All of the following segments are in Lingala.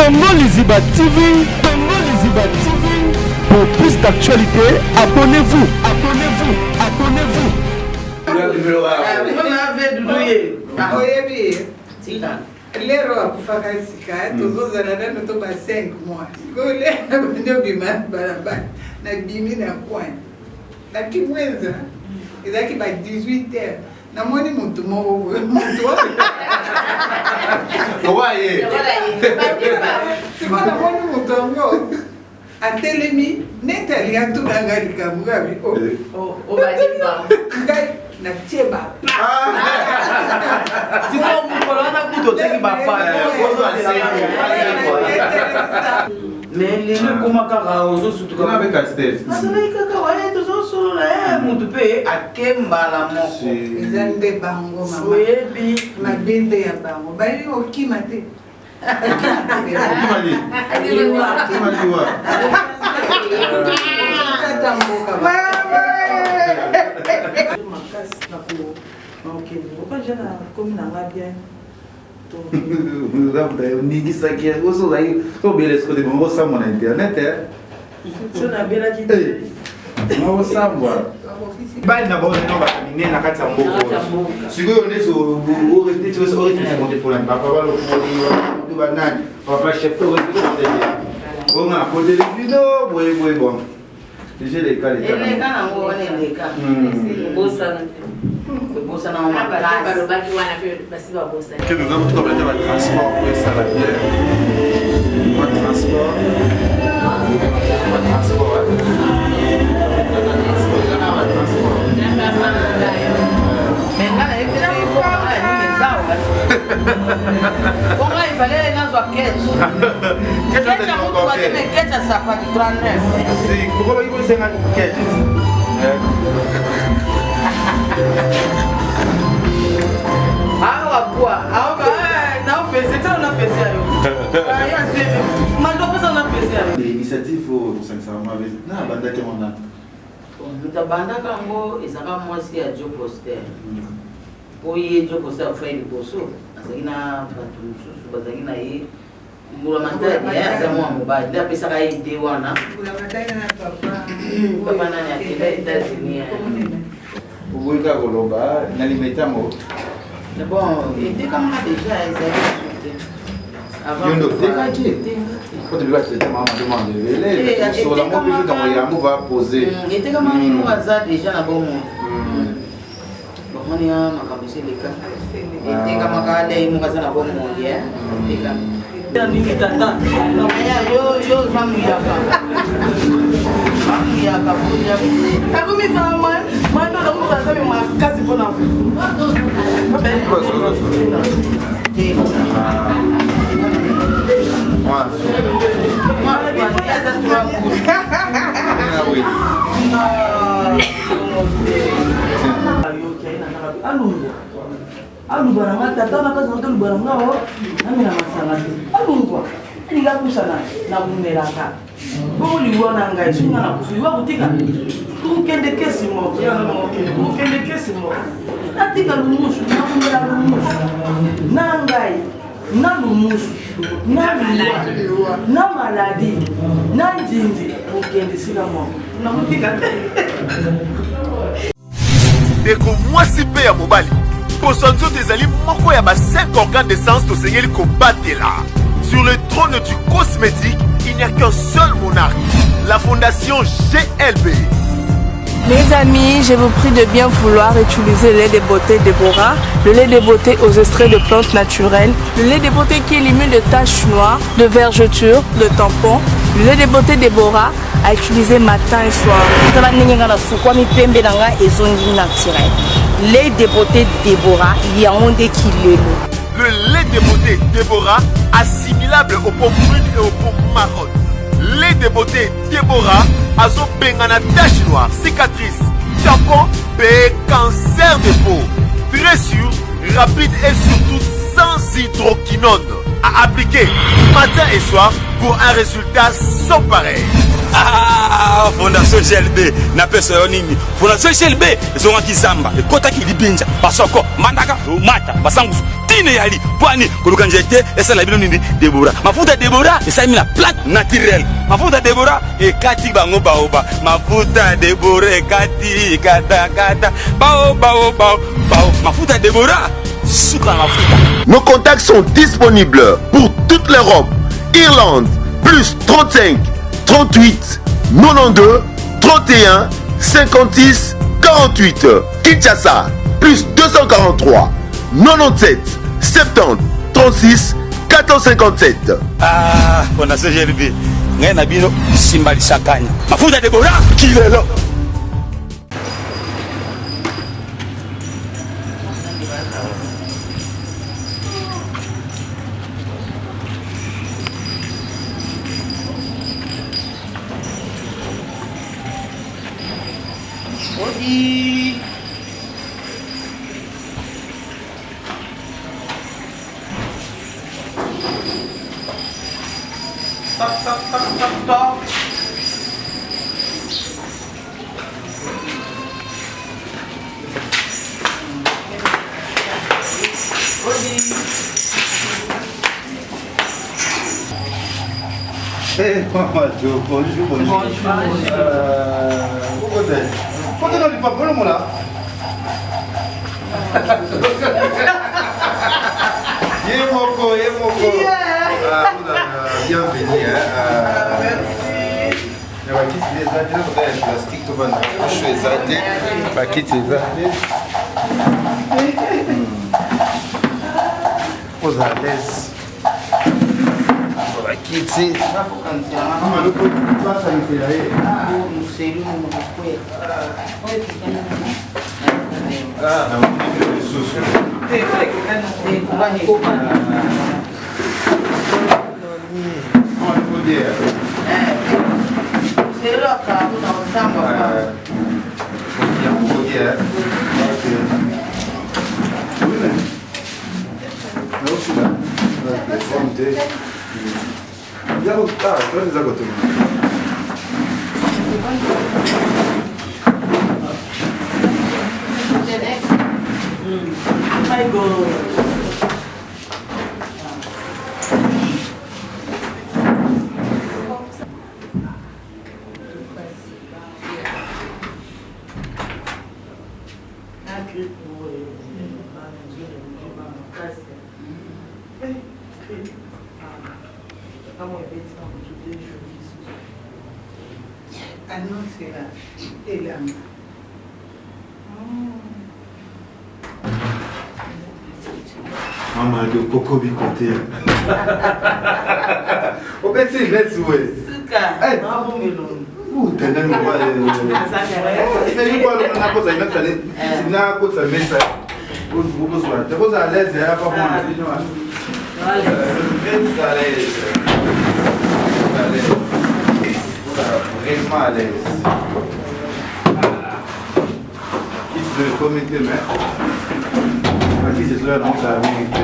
Congo Liziba TV, Congo Liziba TV. Pour plus d'actualités, abonnez-vous, abonnez-vous, abonnez-vous. Oyebi lero akufaka sika tozozala nano to ba 5 mois sikoyo lero abandi obima balabala nabimi na coin na kimwenza ezalaki ba 18 heures namoni motu moko boye motu owaye sikoyo namoni motu yango atelemi neti alingi atuna ngai likambo ngabi oh, oh, ngai natie bapa sikoyo mokolo wana kutu otiaki bapa mais lelo ekoma kaka ozosutukaazalaki kaka waye tozosolola ye motu mpe ake mbala moko eza nde bango oyebi mabe nde ya bango bayebi kokima te makasi na kokende oka na komi na nga bien oningisaki yango so ozalaki obela esiko te bongo osambwa na internet so nabelaki osambwa bali na bango nano bato minene na kati ya mboka sikoyo neti orefite mpona papa balokoli banani papa chef orefite onga nakoteli bino boye boye bon Déjà eleka leka. Eleka nango wana eleka. Kobosana te. Kobosana ngo makasi. Balobaki wana pe basi babosani. Que nous avons tout ba transport pour esala bien. Ba transport. Ba transport. Ba transport. Mais nga nayebi te nini eza bongo il fallait nazwa ketch. Ketch ya mutuka te mais ketch ya sapatu 39. Si, pourquoi il faut 50 ketch? Awa kwa, awa na pese tala na pese yo. Ya zebe. Mando pesa na pese yo. Initiative oyo kosangisa mama na bandaki yango nani? Moto abandaka yango ezalaka mwasi ya Joe Poster. Mpo ye Joe Poster akufaki liboso, azalaki na bato mosusu bazalaki na ye mbula matadi ye aza mwa mobali nde apesaka ye ide wana. Papa nani akenda Etats-Unis. Oboyi kaka koloba na limete yango. Bon, etekamaka deja ezali te. Yo nde otekaki po tobi batraite mama demande ebele sola ngo mpe likambo yango va pose etekamaki moko aza deja na bomoi bamoni ya makambo esi eleka etekamaka nde moko aza na bomoi etekami nini tata yo yo oza muyaka muyaka nakomisaka mando nakomisa nzambe makasi mpona alungwa aluba na nga tata na kazi na aluba na nga o namela masanga te alungwa alinga pusana nakumelaka bongo liwa na ngai soki nga nakufi liwa kotika tokokende kesi moko tokokende kesi moko natika lumusu nakumela lumusu na ngai na lumusu na liwa na maladi na nzinzi kokende esika moko nakotika te Ndeko mwasi mpe ya mobali, poso ya nzoto ezali moko ya ba 5 organes de sens tosengeli kobatela. Sur le trône du cosmétique, il n'y a qu'un seul monarque, la fondation GLB. Mes amis, je vous prie de bien vouloir utiliser le lait de beauté Deborah, le lait de beauté aux extraits de plantes naturelles, le lait de beauté qui élimine de taches noires, de vergetures, de tampons, le lait de beauté Deborah à utiliser matin et soir. Tala ndenge nga nasukwami pembe na nga ezongi naturel. Lait de beauté Deborah yango nde kilelo. Le lait de beauté Deborah assimilable aux peaux brunes et aux peaux marronnes. Lait de beauté Deborah azobengana tache noire, cicatrice, tampon pe cancer de peau. Très sûr, rapide et surtout sans hydroquinone. À appliquer matin et soir pour un résultat sans pareil. Ah, fondation GLB napesa yo nini fondation GLB ezongaki zamba ekotaki libinja basoko mbandaka mata basangusu ti Ntina eyali pwani koluka nzete esala bino nini? Debora, mafuta Debora esalemi na plante naturelle. Mafuta Debora ekati bango baoba. Mafuta Debora ekati katakata bao bao bao bao. Mafuta Debora suka na mafuta. Nos contacts sont disponibles pour toute l'Europe, Irlande, plus 35 38 92 31 56 48. Kinshasa, plus 243 97 70 36 457. Ah, Fondation GLB, ngai na bino simba lisakanya. Mafuta Debora kilelo. Odi. Toc, toc, toc, toc, toc. Odi. Eh, maman Jo, bonjour, bonjour. Bonjour. Kote na lipapa olongola. Ye moko, ye moko. Ah, bienvenue. Hein. Ah, merci. Na bakiti nde eza te, nakoza ya plastique to bana kusho eza te, bakiti eza te. Oza à l'aise. Bakiti. Basangisela ye. Ah, namoni mpe lisusu. Annonce la elanga. Mama de koko bikote. Obeti neti we. Suka. Mabongelo. Vraiment à l'aise. Kiti de comité, mais. Bakiti ezoya nango kala mingi te.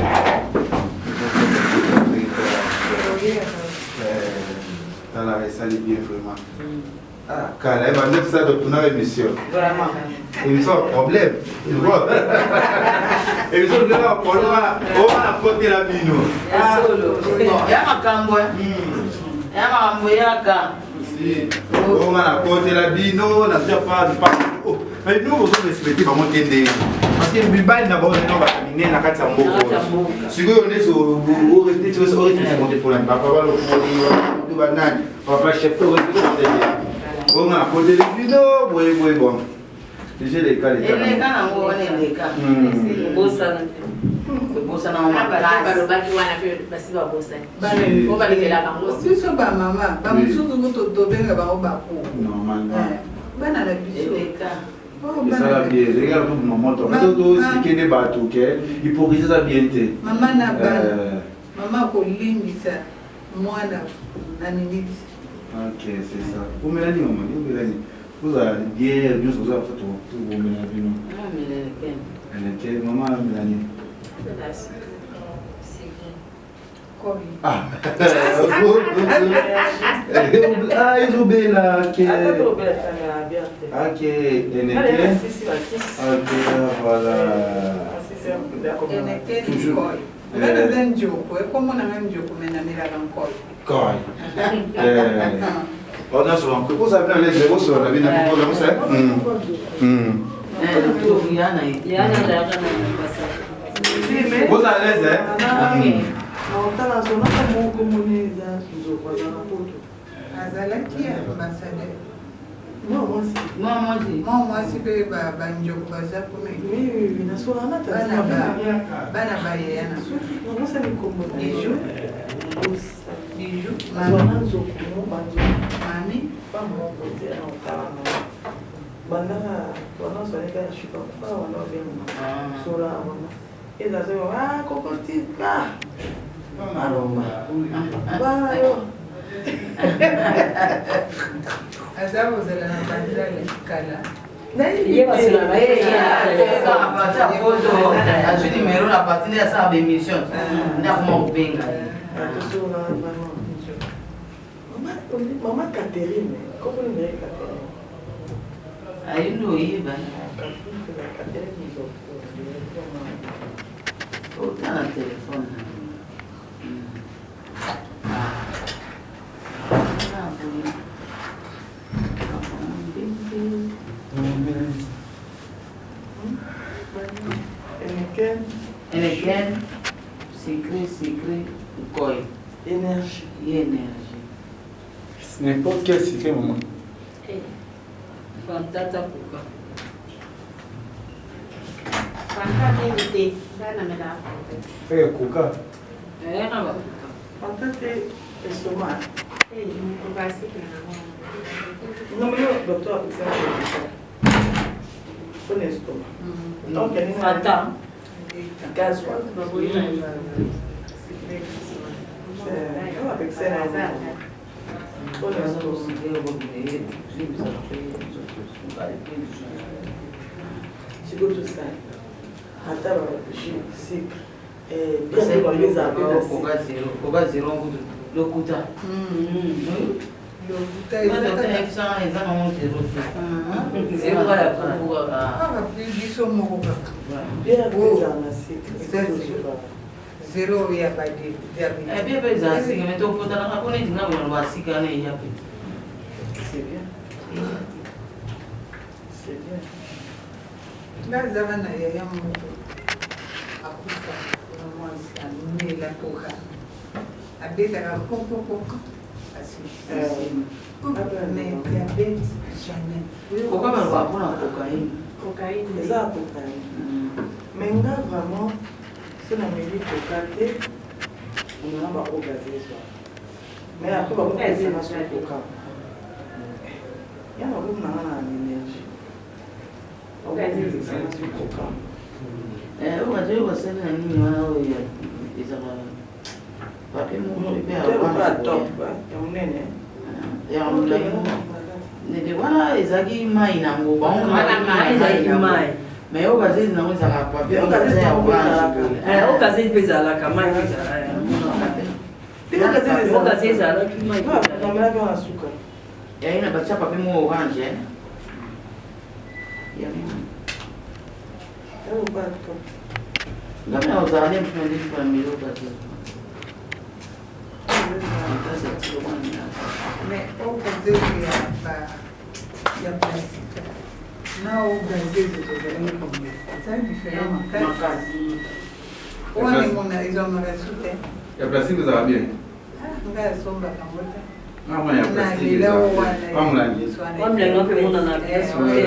Tala esali bien vraiment. Ah, kala ebanda kosala totunaka émission. Vraiment. Émission ya problème. Émission totunaka problème wana wana kotela bino. Ya solo. Ya makambo. Ya makambo yaka. Oyo nga nakotela bino nazwi pa mais bino bozo respecte bango te ndenge parce que mibali na bango nano bato minene na kati ya mboka sikoyo neti orespecte bango te mpona papa balokoli banani papa chef orespecte bango te oyo nga nakoteli bino boye boye bon déjà eleka eleka nango wana eleka Bosana te. ebosana ngo makasi balobaki wana mpe basi babosani po balekela bango biso bamama bamosusu kutu tobenga bango bakoko normalement bana na biso eleka Oh, bana esala na bien biso. eleka tobima moto toexplike nde bato ke hypocrisie eza bien te mama na bana Euh, mama akolimbisa mwana na miniti Ok, c'est ça. Omelani mama, omelani. Ozala bière nyonso oza kosa tobomela bino. Eleke mama amelani. Ah, ah, ezobela ke. Ok, eneke. Ok, voilà. Eneken Nkoy. Nga naza Njoko, ekombo na nga Njoko mais namelaka Nkoy. Nkoy. Oh, non, souvent. Vous avez un léger, vous avez un léger, vous avez Vous à l'aise, hein? Naotala sonaka moko moni eza nzoko aza na poto. Azalaki ambassadeur. Mwa mwasi. Mwa mwasi. Mwa mwasi mpe banjoko baza kuna. Nasola na Bana bana bayeya na. Nabosani kombo na ye. Bijou. Bijou. Azwa na nzoko mo banzoko. Mami. Femme moko eza na otala na bandaka wana ozalaki na shuka kufa wana obenga sola wana eza soki ah kokotika alomba bana yo Aza kozala na bandale kala. Ye basola na ye. Azwi numero na parti nde asala baémission nde akoma kobenga ye. Tosola vraiment mama Catherine, kombo nini ye Catherine? Ayi nde oyeba. Catherine Nzoko. Ota na telefone. Eneken. Eneken, secret, secret, Nkoy. Énergie. Ye énergie. N'importe quel secret, maman. Fanta ta koka. Fanta mingi te, nga namelaka Fanta te. Eh, coca. Eh, na ba koka. Fanta te estomac. Eh, mokoka asikela nango. Non, mais yo, docteur apekisa nga koka. Mpona estomac. Donc, Fanta. Gaz wana. Eh, apekisa na yango. Mpona estomac. Sikoyo tosala ata ba jus sucre bien bango ezala mpe na sucre. Koka zero ngutu lokuta. Lokuta eza nango zero te. Zero ya kombo kaka. Kaka biso moko kaka. Bière mpe ezala na sucre. Eza zero. Zero ya ba diabète. Bien mpe ezala sika mais topotanaka mpo neti nga boye na sika wana eya pe. C'est bien. C'est bien. Nga azaka na yaya moko akufa na mwasi amela koka abetaka kokokoko asi mais diabète jamais. Koka balobaka mpona cocaïne. Cocaïne. Eza ya cocaïne. Mais nga vraiment so nameli coca te omona ba eau gazeuse wana. Mais après bakopesanga so coca. Ya bakomi na nga na énergie. Bakopesanga so coca. Oyo bato oyo basali na nini wana oyo ezalaka papier moko mpe ya Te lokola orange top boye. ya monene. Ya molai moko. Nete wana ezalaki mai nango bango Wana mai, ezalaki mai. Mais oyo gazeli nango ezalaka papier Oyo moko eza gazeli ya nango orange ezalaka. boye. Eh, oyo gazeli mpe ezalaka mai mpe ezalaka. Te oyo gazeli Oyo gazeli ezalaki mai mpe ezalaka. Namelaki wana suka. Yaye na batia papier moko orange. Yango. Ya lokola top. Ngai na ozala nde mosu na nde mpona melo gazeli. Mais oyo gazeuse ya ba ya plastique na oyo gazeuse tozalaki komela eza différent makasi. Wana emona ezwamaka su te. Ya plastique ezalaka bien. Ngai asombaka yango te. Ah, moi, ya plastique Nalela ezalaka bien. wana. Wa molangi. Wa molangi mpe emonana bien su te.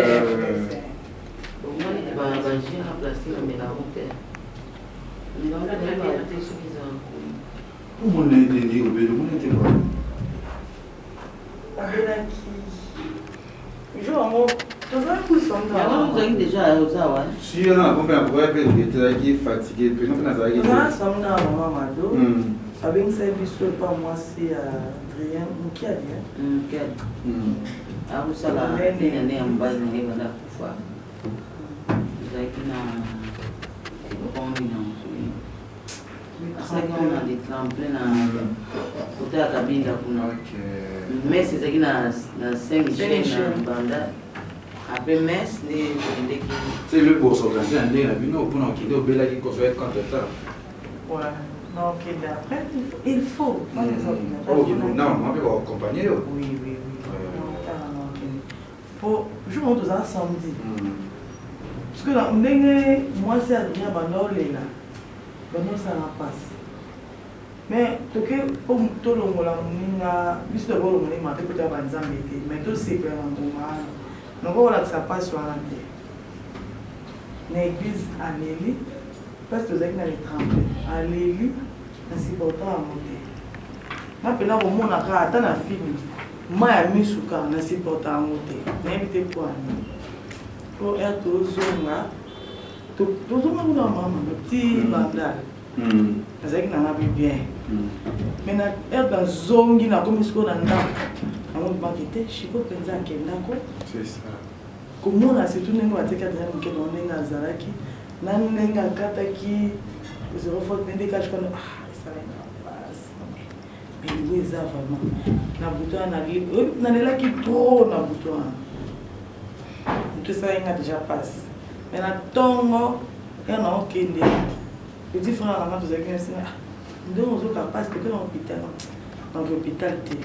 Omoni bajus na plastique amelaka te. Amelaka te nayebaka te soki ezalaka koni. Omona ete ndi obeli, omona ete kwa. Abelaki jour yango tozalaki kusanga. Yango ozalaki déjà oza wa. Si yo na kompe na kokoya mpe ezalaki fatigué mpe mpe nazalaki te. Tozalaki samna na mama Mado. Abengisaki biso epa mwasi ya Adrien Mukiadi. Mukiadi. Akosala nini nde ya mobali na ye banda kufa. Ezalaki na eloko nini yango soki. Asalaki yango na le tremplin na kota ya Kabinda kuna. Messe ezalaki na Saint Michel na Mbanda. Après messe nde tokendeki. C'est le pour s'organiser na ndenge na bino mpona kokende obelaki kozwa ye contre temps. Ouais, non, ok, après, il faut. Non, moi, je vais accompagner. Oui. Po jour moko tozala samedi. Parce que na ndenge mwasi ya Adrien banda olela, banda osala mpasi. Mais toke po tolongola moninga, biso tokolongola ye mabe po toya banzambe te, mais tosepela na ngonga wana. Nakoki kolakisa mpasi wana te. Na eglise aleli, place tozalaki na le 31, aleli, na supporta yango te. Nga pena komona kaka ata na film mayi ya misu kaka na supporta yango te nayebi te pona nini po heure tozonga tozonga kuna mama ti bandal nazalaki na nga pe bien mais na heure nazongi nakomi sikoyo na ndako namoni banke te Chico penza akendako komona surtout ndenge batiki Adrien moke na ndenge azalaki na ndenge akataki zero faute nde kaka ah esalaki nga pasi. Mais liwa eza vraiment na butu wana nalelaki trop na butu wana motu esalaki nga déjà pasi mais na ntongo ya na okende petit frère na nga tozalaki na singa ndenge ozoka pasi toke na hôpital donc hôpital te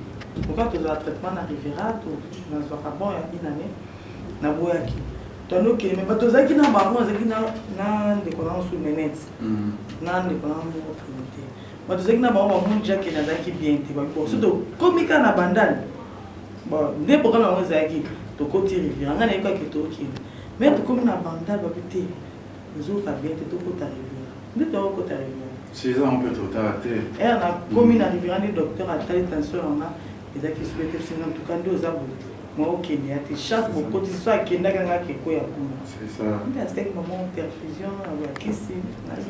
oka tozala traitement na rivera to nazwaka bon ya une année naboyaki tando okende mais bato ozalaki na bango azalaki na ndeko na mosusu nenete na ndeko na moko trinité Bato ozalaki na bango bamoni deja ke nazalaki bien te babi bon soki tokomi kaka na bandal bon nde programme yango ezalaki tokoti riviera ngai nayebi kaka ke tokende mais tokomi na bandal babi te ozoyoka bien te tokota riviera nde toyakokota riviera Si eza yango mpe totala te. Heure nakomi na riviera nde docteur atali tension na nga ezalaki soki te bisinga en tout cas nde oza boye ma okende ya te chance bokotisi so akendaki anga akekoya kuna nde atikaki mama perfusion ya kisi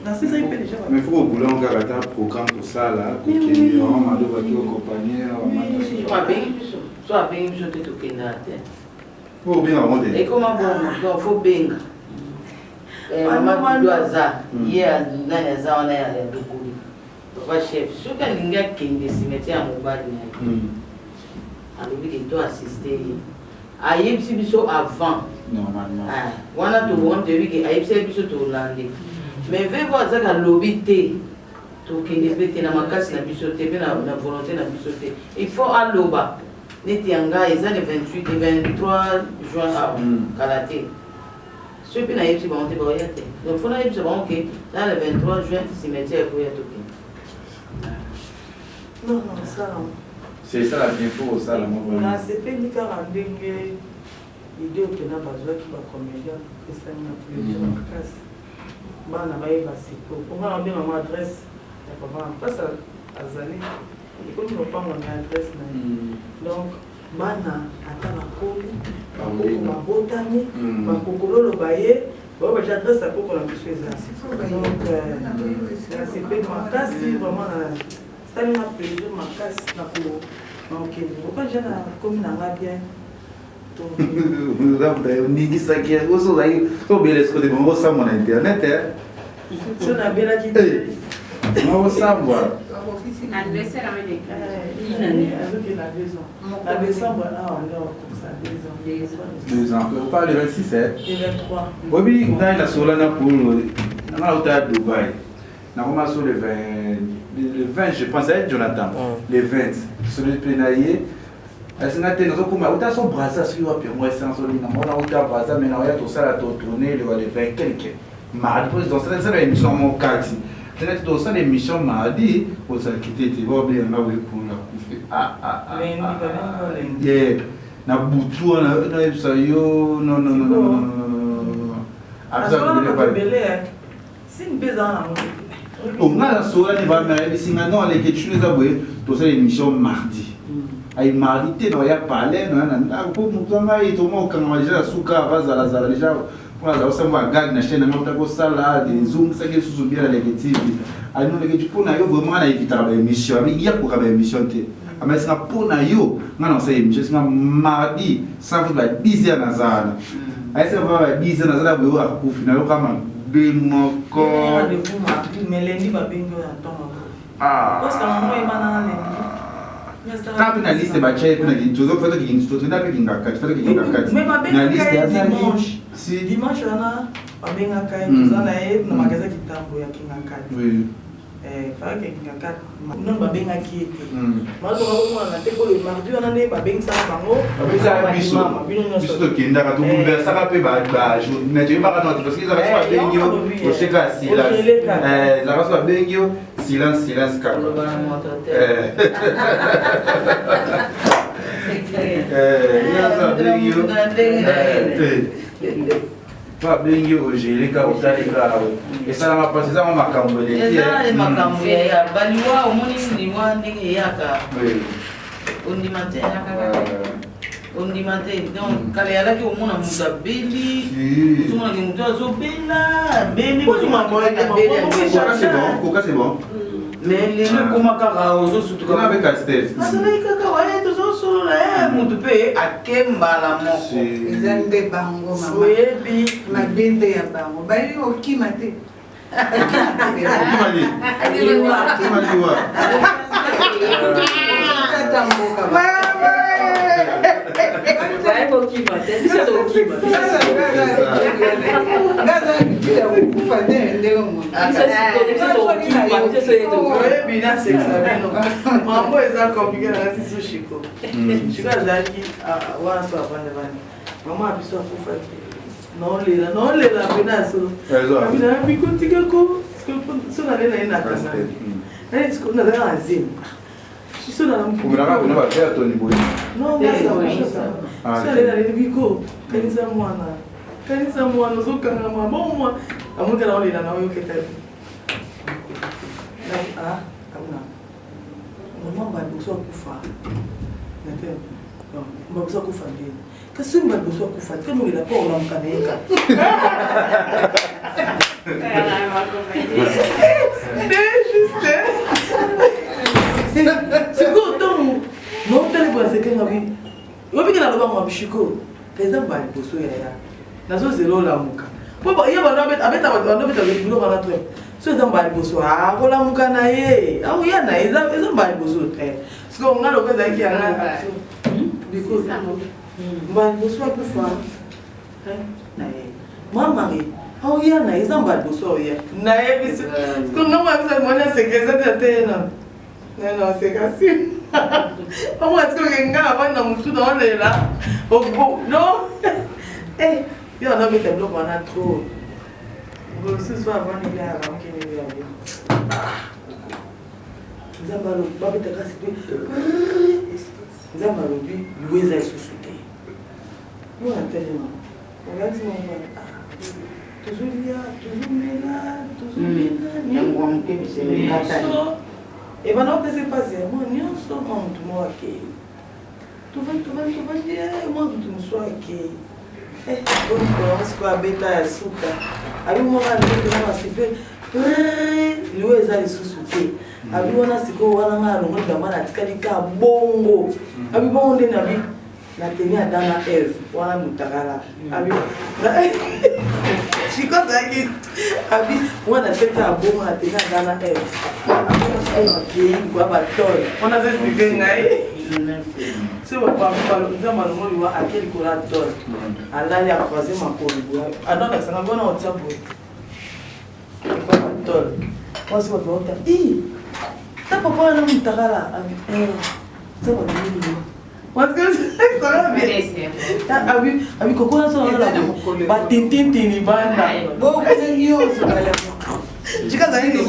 nasisaki mpe deja. Mais faut kobula ngo kaka ata programme kosala kokende yango malobaki okompagnie. Abengi biso so abengi biso te tokendaka te. Po obenga bango te. Ekoma bongo donc faut benga mama Dudu aza ye nani aza wana ya dokoli papa chef soki alingi akende cimetière ya mobali na ye alobi ke to assiste ye ayebisi biso avant normalement wana tobonga toyebi ke ayebisaki biso tolande mais vevo azaka alobi te tokende mpe te na makasi na biso te mpe na volonté na biso te il faut aloba neti ya ngai eza le 28 le 23 juin awa kala te soki mpe nayebisi bango te bakoya te donc faut nayebisa bango ke na le 23 juin cimetière ekoya tokende. Non non sala. C'est ça la bien faut osala moko. Nasepeli kaka ndenge idée okenda bazwaki ba comédien esali na plaisir makasi bana bayeba sikoyo mpo nga nabenga ngo adresse ya papa na place azali ekomi lopango na adresse na ye donc bana ata bakoli bakoko babotami bakokololo baye bayo baja adresse ya koko na biso eza donc nasepeli makasi vraiment na sali nga plaisir makasi na kokende oka deja nakomi na nga bien. Oningisaki oso ozalaki obela esiko te bango osambwa na internet so nabelaki te bango osambwa. Anniversaire azokenda 2 ans na décembre awa nde akokisa 2 ans. 2 ans pas le 26 eh le 23. Oyebi ngai nasola na polo nanga nauta ya Dubai nakoma so le 20 le 20 je pense eh Jonathan le 20 solo mpe na ye asinga te nazokoma uta so Braza soki wapi yango essence olinga mona uta Braza mais naoya tosala totourne le 20 quelque mardi po tosala émission moko kati tena tosala émission mardi ozalaki te te baobenga nga boye polo akufi ye na butu wana nayebisa yo non non non non. Nga nasolani vana nayebisi nga non aleke tino eza boye tosala émission mardi ayi mardi te naoya palais noya na ndako po motu na ngai toma okangama deja na suka bazalazala deja mpo nazala osamba bagag na chaîne nanga uta kosala ezongisaki lisusu bien na leke tv alino leke mpo na yo vraiment na evitaka baémission abi ya koka baémission te amaesinga mpo na yo nga na osala émission esinga mardi sans faute ba 10 heures naza wana ayesika ba 10 heures naza na boye oyo akufi nayoka mabe moko. Mais lundi babengi oyo na ntongo akufi. Poste yango ebanana lundi. Kaka mpe na liste batya ye mpe na tozofata mpe kingakati fata kingakati na liste azali si dimanche wana babengaka ye toza na ye na magasin kitambo ya kingakati fayaki kingakati nano babengaki ye te mazoka komona te po le mardi wana nde babengisaka bango. Babengisaka biso, biso tokendaka, tobouleversaka mpe bajournée, toyebaka no te, parce que ezalaka so babengi yo, oseka silence, ezalaka so babengi yo, silence, silence kaka. Babengi yo babengi yo, ogele kaka, otali kaka, esalaka mpasi, ezanga makambo eleki. Eza makambo ya baliwa. Omoni liwa ndenge eyaka, ondima te, ondima te. Donc kala eyalaki omona moto abeli, ozomonaki moto azobela, abeli. Coca, c'est bon. Mais lelo ekoma kaka ozosutuka, azalaki kaka waye, tozosolola ye, motu mpe ake mbala moko. Eza nde bango mama. Oyebi. Mabe nde ya bango, bayebi kokima te. Kima liwa. Kata mboka. Bayebokima te, biso tokokima. Ngaza ya kokufa te ndenge moto. Oyebi, nasekisa bino, mambo eza compliqué na ngasi so Shiko. Shiko azalaki wana so avande vande, mama ya biso akufaki, naolela, naolela mpena so bikotikako so nalela ye nakanga nazala na zemi so. Omelaka kuna baverre toni boye? So alela leli, biko kanisa mwana, kanisa mwana ozokangama bon mwa amoki, na olela na oyoketa mama mbala liboso akufa, mbala liboso akufa ndeni, kasi soki mbala liboso akufa te, molela mpo olamuka na ye kaka nde juste. Sikoyo ntango naotali boye, asekenga bi obiki, naloba mwa bishiko eza mbala liboso yaya, nazozela olamuka po ye bando abeta, bando abeta biloko wana te. So eza mbala liboso akolamuka na ye, akoya na ye, eza mbala liboso te. Sikoyo nga loko ezalaki yanga because mbala liboso akufa na ye, ma Marie aoya na ye, eza mbala liboso aoya nayebi. Sikoyo nga mwa biso mwana sekesa te te na nana osekasi omwa. Sikoyo nga avandi na motu na olela no yo wana obeta biloko wana trop. Mosusu avandi kaka okende yabe, Nzambe alobi, babeta kasi mpe Nzambe alobi liwa eza lisusu te. Mwana telema, olandi mongwana, tozolia, tozomela, tozomela nyonso, ebanda opesa mpasi ya mwa nyonso. Mwa motu moko akei, tovandi, tovandi, tovandi, mwa motu mosusu akei. Sikoyo abeta ya suka, abi moko aleki basiffler, liwa eza lisusu te. Abi wana sikoyo wana ngai alongoli bilamba, natikali ka bongo. Abi bongo ndeni, abi na teni Adam na Eve wana mutakala. Abi siko azalaki, abi wana natikali kaka bongo na teni Adam na Eve. Akei likolo ya batole wana, aza expliquer ngai so Nzambe alongoli liwa, ake likolo ya tole, alali, acroiser makolo boye, adonakisanga wana otia boye likolo ya batole. Mwasi bato bauta i ta papa wana mutakala, abi Nzambe alongoli liwa. Abi abi kokola so batententeni banda nyonso. Jika azali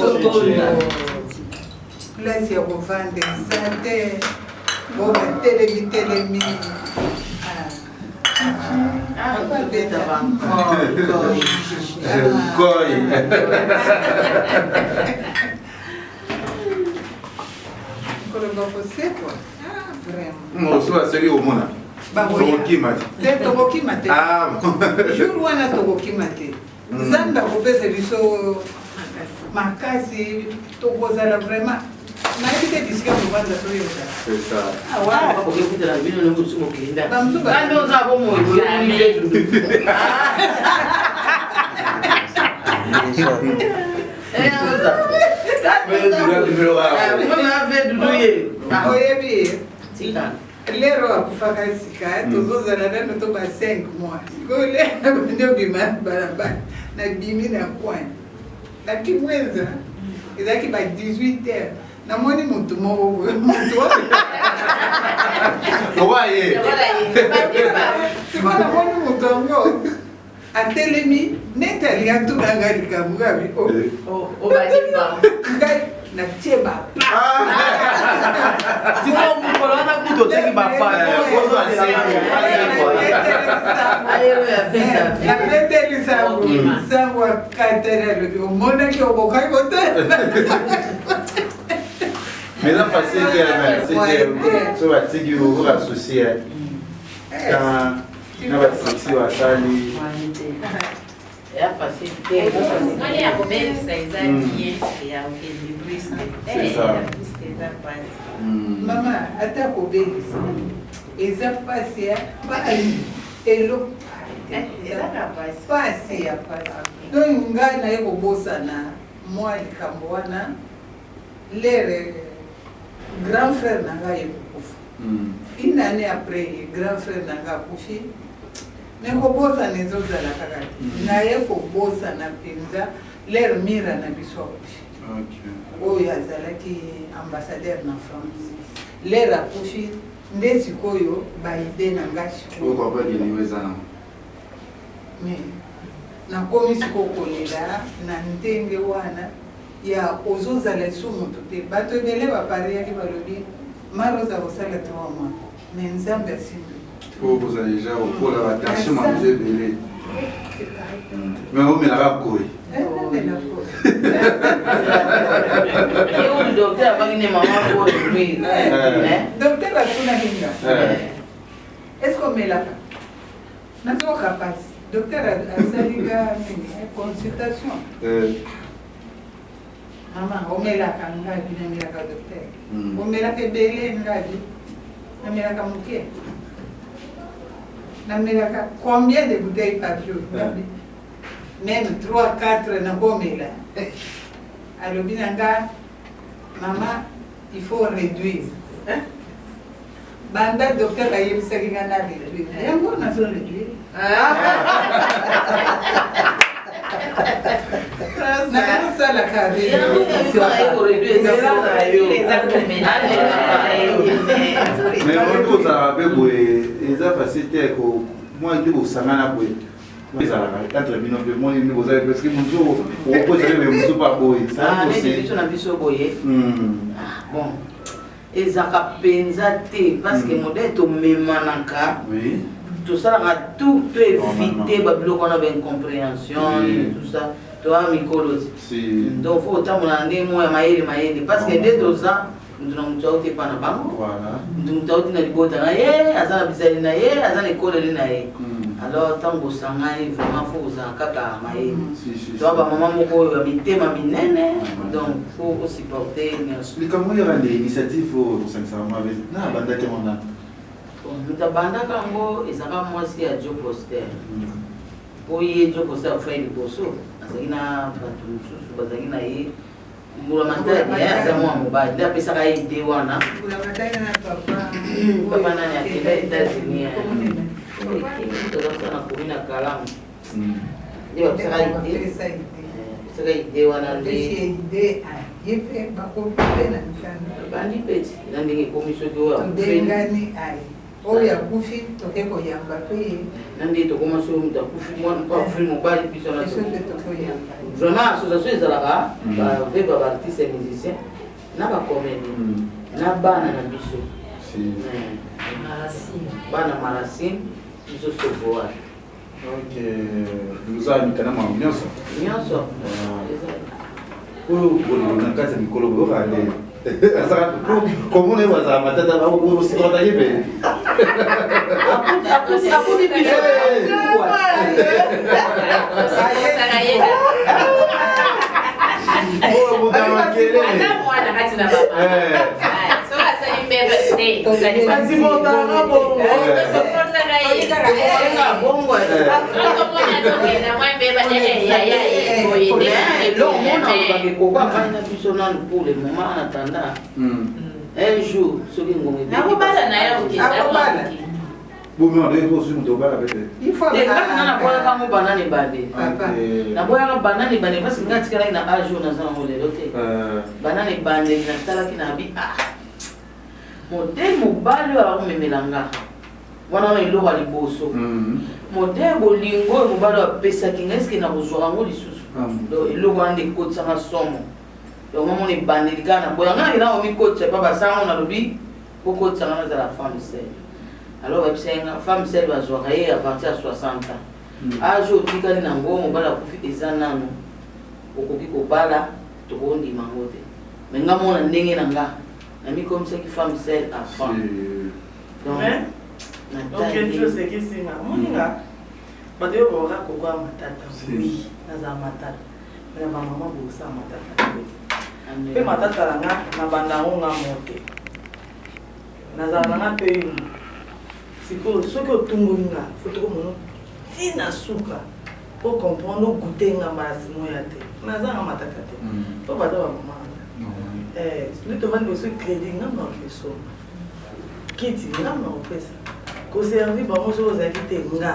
Place ya kovanda eza te, bo batelemi telemi. Babeta. Koi. Koloba kosekwa, vraiment. Mosu aseki komona tokokima te. Te, tokokima te. Ah. Jour wana tokokima te. Nzambe akopesa biso makasi, tokozala vraiment, nayebi te bisika kovanda toyoka. C'est ça. Okekutana bino na mosusu mokenda. Bamosusu kandi oza bomoi boyomoni dudu. Oza Oyebi. Tika. Lero akufaka sika tozozala nano to ba 5 mois sikoyo lero abandi obima balabala nabimi na coin na kimwenza ezalaki ba 18 heures namoni motu moko boye motu owaye sikoyo namoni motu yango atelemi neti alingi atuna ngai likambo ngai ngai natie bapa sikoyo mokolo wana kutu otiaki bapabeteli sango sango akatali alobi omonaki okokaki kotala. Mais eza facile te, so batiki okoka associé na basuccès basali. Eya facile te. Moni ya kobebisa eza bien, ya okende brusque. C'est ça. Brusque eza pasi. Mama, ata kobebisa eza pasi ya pasi, elo Ezaka pasi. Pasi ya pasi. Donc ngai naye kobosana mwa likambo wana. Lere grand frère na ngai ekokufa, une année après grand frère na ngai akufi, me kobosana ezozala kaka te. Naye kobosana mpenza lere mira na biso akufi, oyo azalaki ambassadeur na France. Lere akufi nde sikoyo baide na ngai sikoyo oyo eza nango. Me nakomi sikoyo kolela na ndenge wana ya ozozala esu moto te. Bato ebele bapariaki, balobi maroza kosala 3 mois, me Nzambe asimbi. Po kozala deja kokola, batension mamuzo ebele, mais omelaka koi. Namela ko. Ye docteur abangi ne mama oyo oui. Docteur atunaki nga: est ce que omelaka? Nazoka pasi. Docteur asalinga nini, consultation. Mama, omelaka? Ngabi namelaka. Docteur, omelaka ebele? Ngabi namelaka moke. Namelaka combien de bouteilles par jour? Ngabi même 3 4 nakomela. Alobi na nga: mama, il faut réduire. Banda docteur ayebisaki nga na réduire, yango nazo réduire. Nakosalaka. Mais oyo kozalaka mpe boye eza facile te. Mwa nde bosangana boye, ezalaka entre bino mpe moni nde bozali, parce que mosu okozali me mosu mpa boye. Biso na biso boye, bon, ezalaka mpenza te, parce que modèle tomemanaka, tosalaka tout to éviter babiloko wana, baincompréhension, tout ça. Toa mikolo ti, donc faut otambola na ndenge moko ya mayele mayele, parce que nde toza mutu na mutu auti epa na bango, mutu mutu auti na libota na ye, aza na bizali na ye, aza na ekoleli na ye. Alors ntango bosangani, vraiment faut kozala kaka mayele. Toa bamama moko oyo ya mitema minene, donc faut osupporte nyonso. Likambo oyo nde initiative oyo kosangisaka mwa na bandaki wana? Moto abandaka yango ezalaka mwasi ya Jo Poster, mpo ye Jo Poster akufaki liboso, azalaki na bato mosusu bazalaki na ye. Mbula Matadi aza mwa mobali nde apesaka ye idée wana. Papa nani akenda États-Unis, toza kosala na komi na Kalamu, nde bapesaka idée, apesaka idée wana nde Ye mpe bakomi mpe na mikanda. Bandi mpe ti na ndenge ekomi, soki oyo tobengani ai oyo akufi, toke koyamba mpe ye. Na ndenge tokoma, soki moto akufi, mwana akufi mobali, biso na biso mpe tokoyamba. Vraiment, association ezalaka baveva, baartiste musicien na bacomédien na bana na biso, bana Maracine, biso Sovoa. Ok, oza mikanda makambo nyonso? Nyonso. Oyo bolingo na kati ya mikolo boyoka nde komona ye bazala matata, osipataki mpe. Akuti biso. Oyo moto ya makelele. Mwana kati na baba soki asali mbeba te. Asipotaka bongo. Bongo. Azokenda mwa mbeba yaya boye. Eloko mona olobaka ekoko avandi na biso nanu pour le moment, en attendant un jour soki ngonga. Nakobala na Nga naboyaka yango banane ebandeli, naboyaka banane ebandeli parce nga atikalaki na age oyo naza nango lelo te. Banane ebandeli natalaki na bi, ah, modele mobali oyo akomemela nga wana wana eloko ya liboso, modele bolingo oyo mobali oyo apesaki nga, eske nakozwaka yango lisusu? Donc eloko wana nde ekotisanga somo. Donc mamona ebandeli kaka naboya. Nga nakenda komikotisa epa basango, nalobi bokotisanga nazala femme seule. Alors bayebisaki nga femme seule bazwaka ye à partir ya 60 ans. Age oyo otikali nango, mobali akufi, eza nanu okoki kobala, tokondima yango te. Mais nga mona ndenge na nga namikomisaki femme seule avant. Donc natali osekisinga moninga, bato oyo baoka kokoya matata. Oui, nazala matata, mais na bamama bosala matata te. Mpe matata na nga, na banda yango nga mo te, nazala na nga mpe yuma. Sikoyo soki otungoli nga, faut tokomona ntina suka po comprendre, ogute nga mbala simo ya te. Nazanga matata te po baza bamama na nga. Nde tovandi boso, crédit nga mna okesomba kiti, nga mna kopesa koservi bango. Soki ozalaki te, nga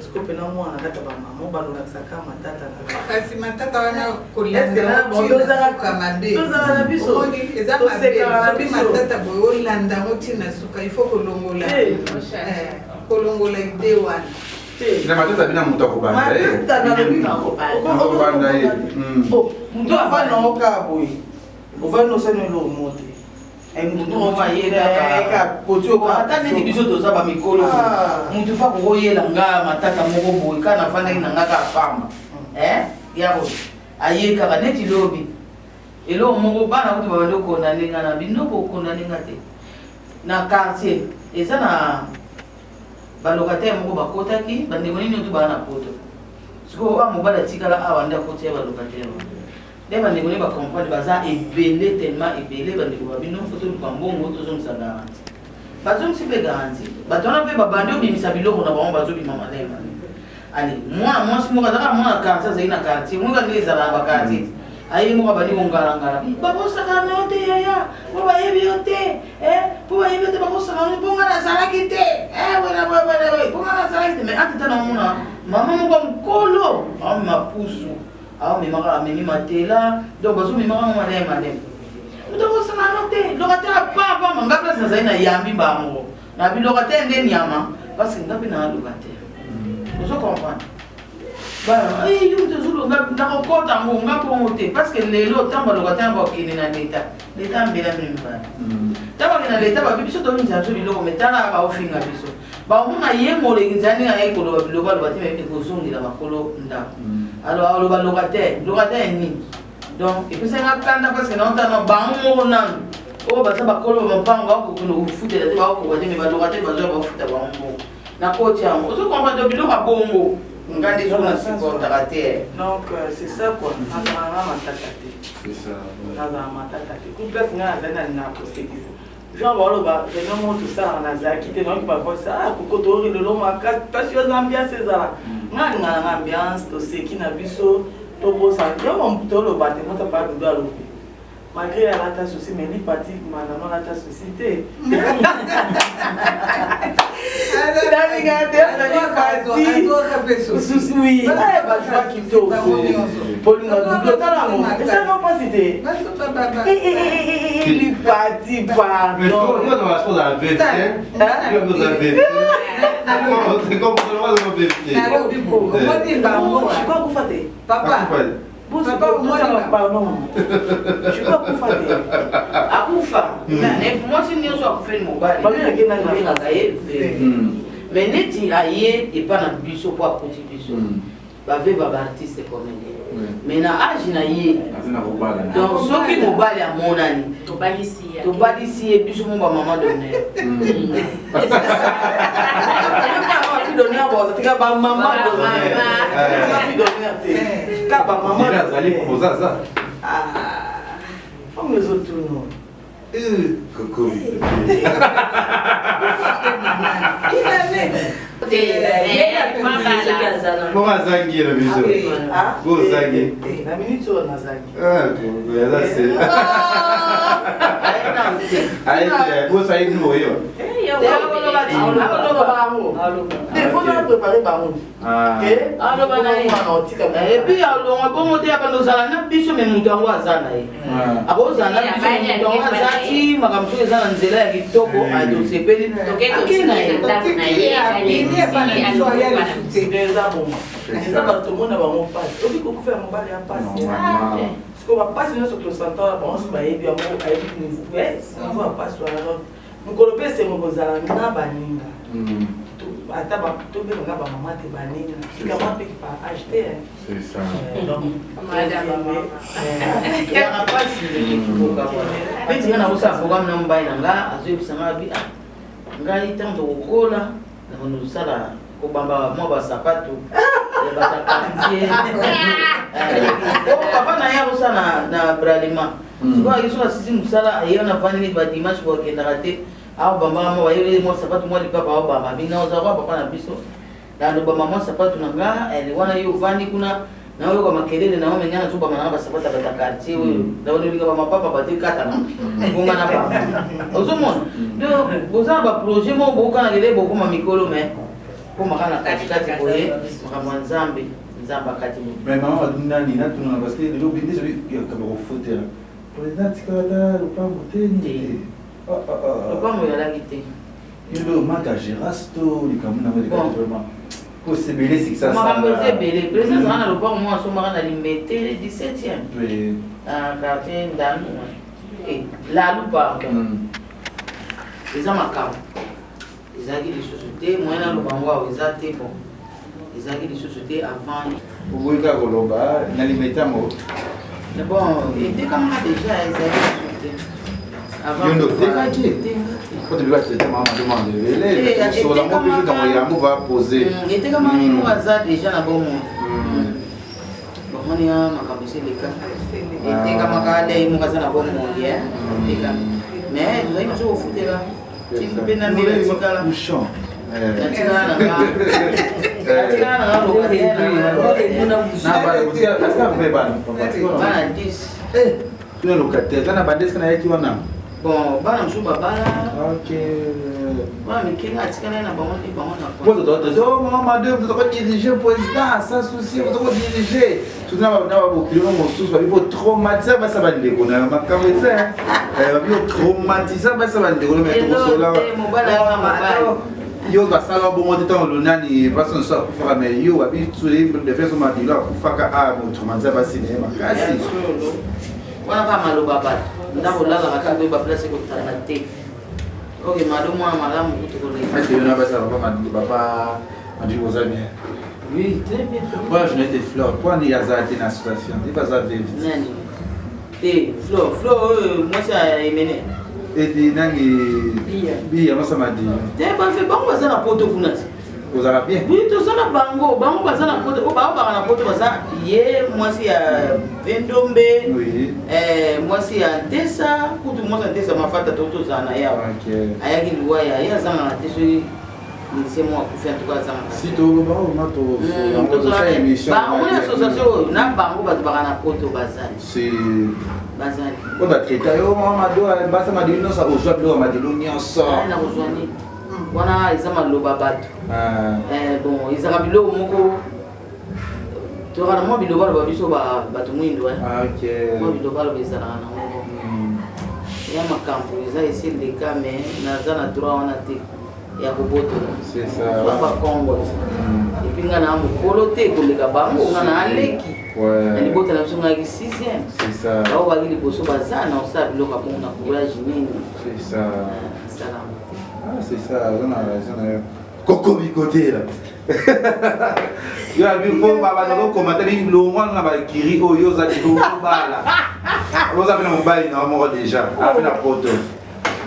sikoyo mpena mwana kati ya bamama balolakisaka matata na Kasi matata wana kolandaka mabe. Tozala na biso. Omoni, eza mabe. Tosekaka na soki biso. Matata boye olanda yango ntina suka, il faut kolongola kolongola idée wana. Na matata bina moto akobanda ye. Matata nalobi. Akobanda ye. Moto avandi nango kaka boye, ovandi osani eloko mo te. Ata neti biso toza bamikolo, mutu fa kokoyela nga matata moko boye kaka nafandaki na nga kaka pamba yako aye kaka neti lobi eloko moko. Bana kutu babandi okondane nga na bino, bokondane nga te. Na quartier eza na balocataire moko bakotaki, bandeko nini oyo baa na poto. Sikoyo oyo mobali atikala awa nde akoti ya balocataire wana, nde bandeko ne bacomprendre baza ebele, tellement ebele. Bandeko babino, faut toluka mbongo tozongisa garantie. Bazongisi mpe garantie, bato wana mpe babandi obimisa biloko na bango, bazobima malai malai. Ale mwana mwasi moko azalaka mwana quartier, azali na quartier moka nde ezala na baquartier te. Aye moko abandi kongalangala: "Bakosaka na yo te yaya, mpo bayebi yo te, mpo bayebi yo te, bakosaka no mpo nga nazalaki te, mpo nga nazalaki te." Mais atata naomona mama moko ya mokolo aomema pusu, aomemaka, amemi matela. Donc bazomemaka ngo malai malai. "Moto akosaka no te, locataire apapama." Nga place nazali na yambi bango na bilocataire nde nyama, parce que nga mpe naa locataire, ozo comprendre? Yo moto ozolonga nakokɔta yango nga bongo te, parce que lelo ntango balocataire bakokende na leta, leta ambela bino mibale. Ntango bakende na leta, babi biso tobimisa biso biloko, mais tala baofinga biso, baomona ye moleki nzela ndenge aye koloba biloko, aloba te, mais ekozongela bakolo ndako. Alors aloba locataire, locataire nini? Donc epesanga kanda, parce que naotana bango moko nanu oyo baza bakolo bampango, bakokende kofutela te, bakokoka te, mais balocataire bazwa bafuta bango moko na koti yango. Ozo comprendre? Biloko ya bongo nga nde soki na supportaka te. Donc c'est ça quoi, nazala nga matata te, nazala matata te. Ku place nga nazali, nalingaka kosekisa. Genre baloba réunion moko tosalaka, nazalaki te, nayoki bavoice: "Ah koko, toori lelo makasi mpasi oza ambiance." Ezala nga alingaka nanga ambiance, toseki na biso, tobosana yango, toloba te. Moto apa dudu alobi malgré alata souci, mais lipati manano alata souci te. Nalinga te azali pati, oui, bajwa kitoko bolingo dudu otalango esanga mpasi te. Lipati, pardon. Akufa te. Papa. Pardon, je peux akufa te. Akufa, mwasi nyonso akufeli mobali babengaka ye veuve, mais neti aye epa na biso mpo akuti biso baveuve ya baartiste comédien, mais na age na ye, donc soki mobali amonani, tobalisi ye biso mo bamama d'honneur. Fille d'honneur, tika bamama d'honneur, fille d'honneur te, ka bamama. Azali kozaza. Omo ezotuna. Koko. Bongo azangi na biso bozangi. Na minute oyo nazangi. Eza se. te. Bosa ye bino oyeba. Akoloba bango. Te faut na préparer bango. Et puis alongwa bongo te abanda ozala na biso me moto yango aza na ye akozala na biso moto yango aza ti makambo soki eza na nzela ya kitoko atosepeli ake na ye. Eza boma, eza bato tomona bango mpasi, obi kokufa ya mobali ya mpasi. Sikoyo bapasi nyonso tosanta wana, bango nyonso bayebi yango, ayebi niveau ya mpasi wana. Donc mokolo mpe esengo kozala na baninga, ata tobengaka bamama te, baninga kikama mpe par âge te. C'est ça. Donc yaka mpasi neti nga nakosala programme na mobali na nga, azoyebisa nga abi ngai ntango tokokola nakondo kosala kobamba mwa basapato ya bato ya quartier. Papa na ye akosala na Bralima. Sikoyo ayaki, soki asisi mosala, aye wana avandi neti badimanche po akendaka te, aobambaka mwa bayeli mwa sapato, mwa lipapa aobamba. Bina ozala kwa papa na biso, nalobamba mwa sapato na nga wana, yo ovandi kuna naoyoka makelele na me ngai nazobamba nanga basapato ya bato ya quartier oyo naolinga bamapapa bato ekatana bonga na bango. Ozomona, donc boza na baprojet moko bokokana lele, bokoma mikolo me komaka na katikati boye, makambo ya Nzambe, Nzambe akati moto. Mais mama nani natunana, parce que lelo nde kaba kofutela président atikala ata lopango te nini te? Lopango ezalaki te. Yo nde omaka gérance to likambo nango elekaki vraiment po sebele esikisa? Makambo eza ebele. Président azalaka na lopango moko asombaka na Limete 17e, quartier Ndanu, Lalu, pardon. Eza makambo ezalaki lisusu te, moyen naloba ngo awa eza te. Bon, ezalaki lisusu te avant. Oboyi kaka koloba na Limete yango. Bon, etekamaka déjà, ezalaki lisusu te. Yo nde otekaki po tobi batraite mama demande ebele solango mpe ntango yango va poser. Etekamaki moko aza déjà na bomo, bamoni ya makambo esi eleka, etekamaka nde moko aza na bomoi, eteka, mais tozali mosu kofutela mpe na nde natikala natikala na nga, natikala na nga locataire. Bana 10. Tuna locataire eza na bandeska nayaki wana. Bon, bana mosusu babala. Bana mike nga atikala na bango nde bango na Mama Mado, tokodiriger président sans souci, tokodiriger surtout na babokilo mosusu babi botraumatisa basa bandeko na yo, makambo eza babi botraumatisa basa bandeko na me tokosola. Yo basala bongo te ntango lonani mpasi mosusu akufaka, me yo babi defeso Madilo akufaka a botraumatisa basi na ye makasi. Wana kaka maloba bato, ndako olalaka kaka boye, baplace ekotanga te. Ok, Mado mwana malamu kutu koleka. Est-ce que yo na basi papa papa Madilo boza bien? Oui, très bien. Mpo journaliste Fleur, mpo ani aza te na association te, baza veuve? Nani te? Fleur, Fleur oyo mwasi ya Emene? Eti nani, Biya mwasi ya Madilo. Te, bafe bango baza na poto kuna te. Ozala bien. Oui, toza na bango, bango baza na poto, oyo baobaka na poto baza ye mwasi ya Vendombe, mwasi ya Ntesa kutu, mwasi ya Ntesa Mafata, to tozala na ye awa. Ayaki liwa ya ye, azangaka te soki mise mo akufi, antuka azangaka. Si toloba oyo ma tosala émission. Omoni association oyo na bango, bato baka na poto bazali. Si. Bazali. Oyo batraita yo mama Mado, basa Madilo nyonso, ozwa biloko ya Madilo nyonso. Na kozwa nini? Wana eza maloba bato. Bon, ezalaka biloko moko tozalaka na mwa bilobaloba, biso bato mwindo, mwa bilobaloba ezalaka nango ya makambo eza esi eleka, mais naza na droit wana te ya kobotola bakongo. Et puis nga na mokolo te koleka bango, nga na aleki na libota na biso, ngaki sixième, bao baki liboso baza na osala biloko ya bongo na courage nini? Salama. Ah, c'est ça, oza na raison na yo. Kokomi kotela yo abi fo babanda kokoma te longwa na bakiri oyo oza obala, oza mpe na mobali na yo moko déjà ape na poto.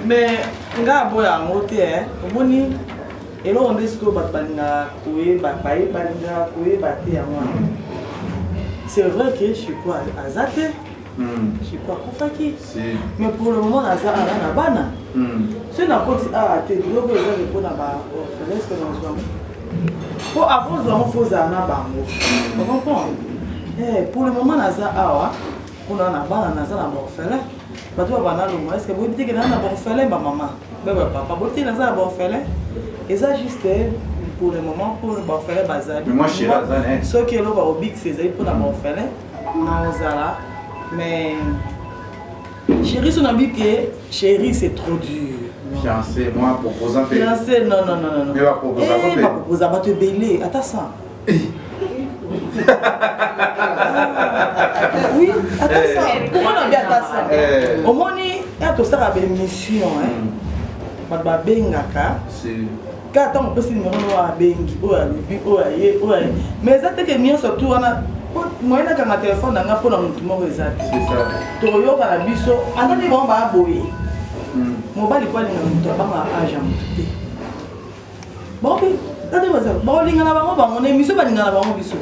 Mais nga aboya yango te. Omoni eloko nde sikoyo bato balingaka koyeba, balingaka koyeba te yango wana. C'est vrai que Chiko aza te, Chiko akufaki, mais pour le moment naza awa na bana. Soki nakoti awa te, biloko eza mpona baorphelins que nazwa, po avant ozwa yango fo ozala na bango, ocomprendre? Pour le moment naza awa mpona na bana, naza na baorphelin. Bato babanda longwa, est ce que boyebi te ke naza na baorphelin, bamama be bapapa, boyebi te naza na baorphelin? Eza juste pour le moment pour baorphelin bazali. Mais moi, chérie, aza na ye. Soki eloko ya kobikisa ezali mpona baorphelin, naozala. Mais chéri, so nabi ke chéri, c'est trop dur. Fiancé, moi proposant mpe. Fiancé, non, non, non, non. Mais baproposa Eh, mpe. baproposa bato ebele, ata 100. Oui, ata 100. Pourquoi nabi ata 100? Eh. Omoni ya tosalaka baémission, bato babengaka Si. Kaka ntango opesi nimero no, abengi oyo, alobi oyo, aye oyo, aye. Mais eza teke nyonso tu wana moyen nakanga telefone na nga mpo na motu moko eza te. C'est ça. Tokoyoka na biso ata nde bango baya boye. Mobali po alinga moto, abanga age ya motu te. Bango mpe tate baza bakolinga na bango, bango na émission balinga na bango biso.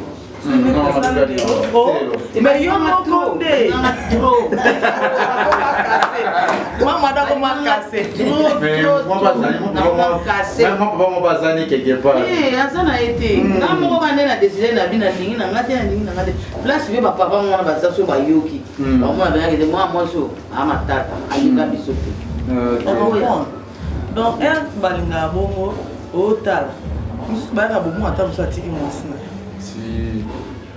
Mais yo moko nde mama dako makase. Mais moi, bazali, moi, papa, moi, bazali quelque part. Eh, aza na ye te. Nga moko bande na décide na bino, nalingi na nga te, nalingi na nga te. Place mpe bapapa wana baza, so bayoki, bamona bayaki te. Mwana mwasi oyo amatata alinga biso te. Ocomprendre? Donc ere balingaka bongo, otala mosusu bayaka bomo, ata mosusu atiki mwasi na ye. Si.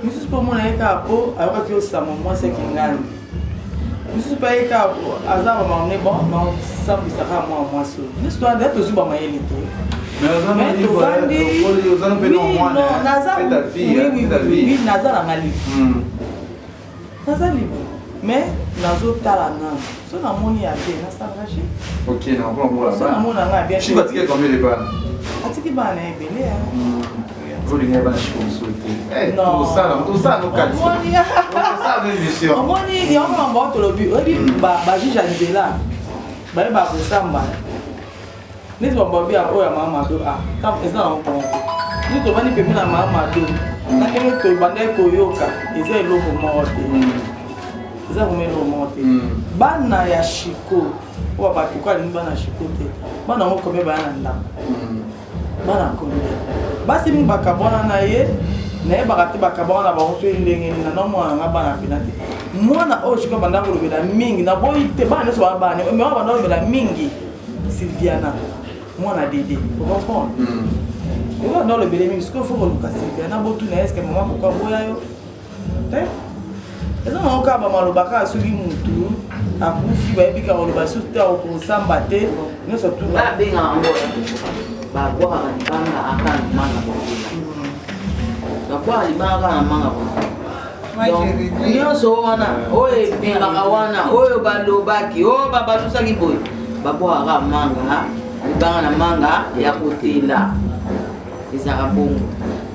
Mosusu mpo omona ye kaka mpo ayokaki osama mwasi akingani. Mosusu mpe aye kaka aza bamamne, bon, nasambwisaka mwana mwasi oyo nyonso wana. Tozwi bamayele te. Mais oza na Mais libre, tovandi. oza na mpe na Oui, mwana, non, hein. naza C'est ta fille, oui, hein, oui, c'est ta oui, fille. oui, naza nanga libre. Naza libre, mais nazotala nano. So namoni ya bien, nasangage. Ok, na mpona So namoni nanga ya bien. Chico atikali combien de bana? Atiki bana ebele, hein. Olingi bana Chico mosusu te? Eh, Non. tosala tosala no kati. Omoni Tosala no émission. Omoni yango mambo oyo tolobi, oyebi bajuge ya nzela bayebaka kosamba neti bambabi oyo ya mama Mado. A eza nango mpongo te. Neti tovandi pembe na mama Mado, na ndenge tobandaki koyoka, eza eloko moko te, eza koma eloko moko te. Bana ya Chiko oyo bato ko alingi bana ya Chiko te, bana yango combien baya na ndako? Bana combien? Basi mingi bakabwana na ye, nayebaka te bakabwana na bango so ndenge nini. Na mwana nga bana mpena te. Mwana oyo Chiko banda kolobela mingi, naboyi te, bana nyonso baa bana, mais oyo banda kolobela mingi, Sylviana, mwana Dede. Ocomprendre? Oyo banda kolobela mingi, sikoyo faut koluka Sylviana, botuna: est-ce mama koko aboya yo te? Eza nango kaka bamaloba kaka. Soki mutu akufi, bayebi kaka koloba susu te, akosamba te nyonso tu. Nga abengaka yango, babwakaka libanga aka na manga kozela, babwaka libanga kaka na manga kozela. Donc nyonso wana oyo ebimaka wana, oyo balobaki, oyo babalusaki boye, babwakaka manga, libanga na manga ya kotela. Ezalaka bongo.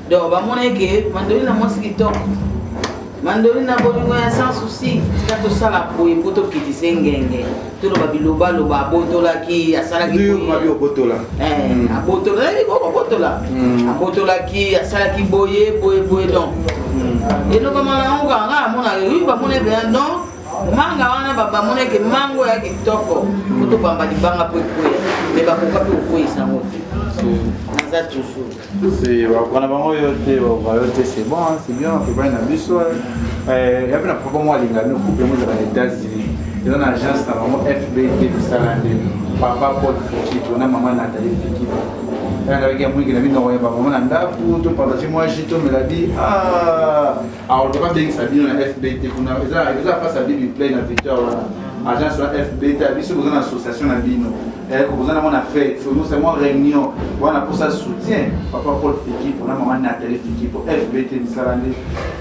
Donc bamona eke Mandoli na mwasi kitoko, Mandoli na bolingo ya sans souci. Tika tosala boye mpo tokitisa ngenge, toloba bilobaloba, abotolaki, asalaki boye. Mabi obotola. Eh, abotola, nayebi kobotola, abotolaki, asalaki boye boye boye. Donc elobama na yango kaka. Nga amona, oui, bamona ebena. Donc manga wana bamona eke mango ya kitoko po tobamba libanga po ekweya, mais bakoka mpe kokweyisa yango te. Naza toujours. C'est bakona bango yo te, bakoka yo te. C'est bon, hein, c'est bien. Tobani na biso ya mpe na papa moko alinga bino, couple mo ezala na États-Unis, eza na agence na bango FBT misala nde papa Paul Fikipo na mama Nathalie Fikipo. Nalaki ya mwiki na bino, koyeba mama na ndako, topartage mwa jus, tomela bi. Aoloka babengisa bino na FBT kuna, eza face ya Bibi Play na Victoire wana, agence wa FBT ya biso. Boza na association na bino, boza na mwa fête, onosa mwa réunion wana, mposa soutien papa Paul Fikipo na mama Nathalie Fikipo, FBT misala nde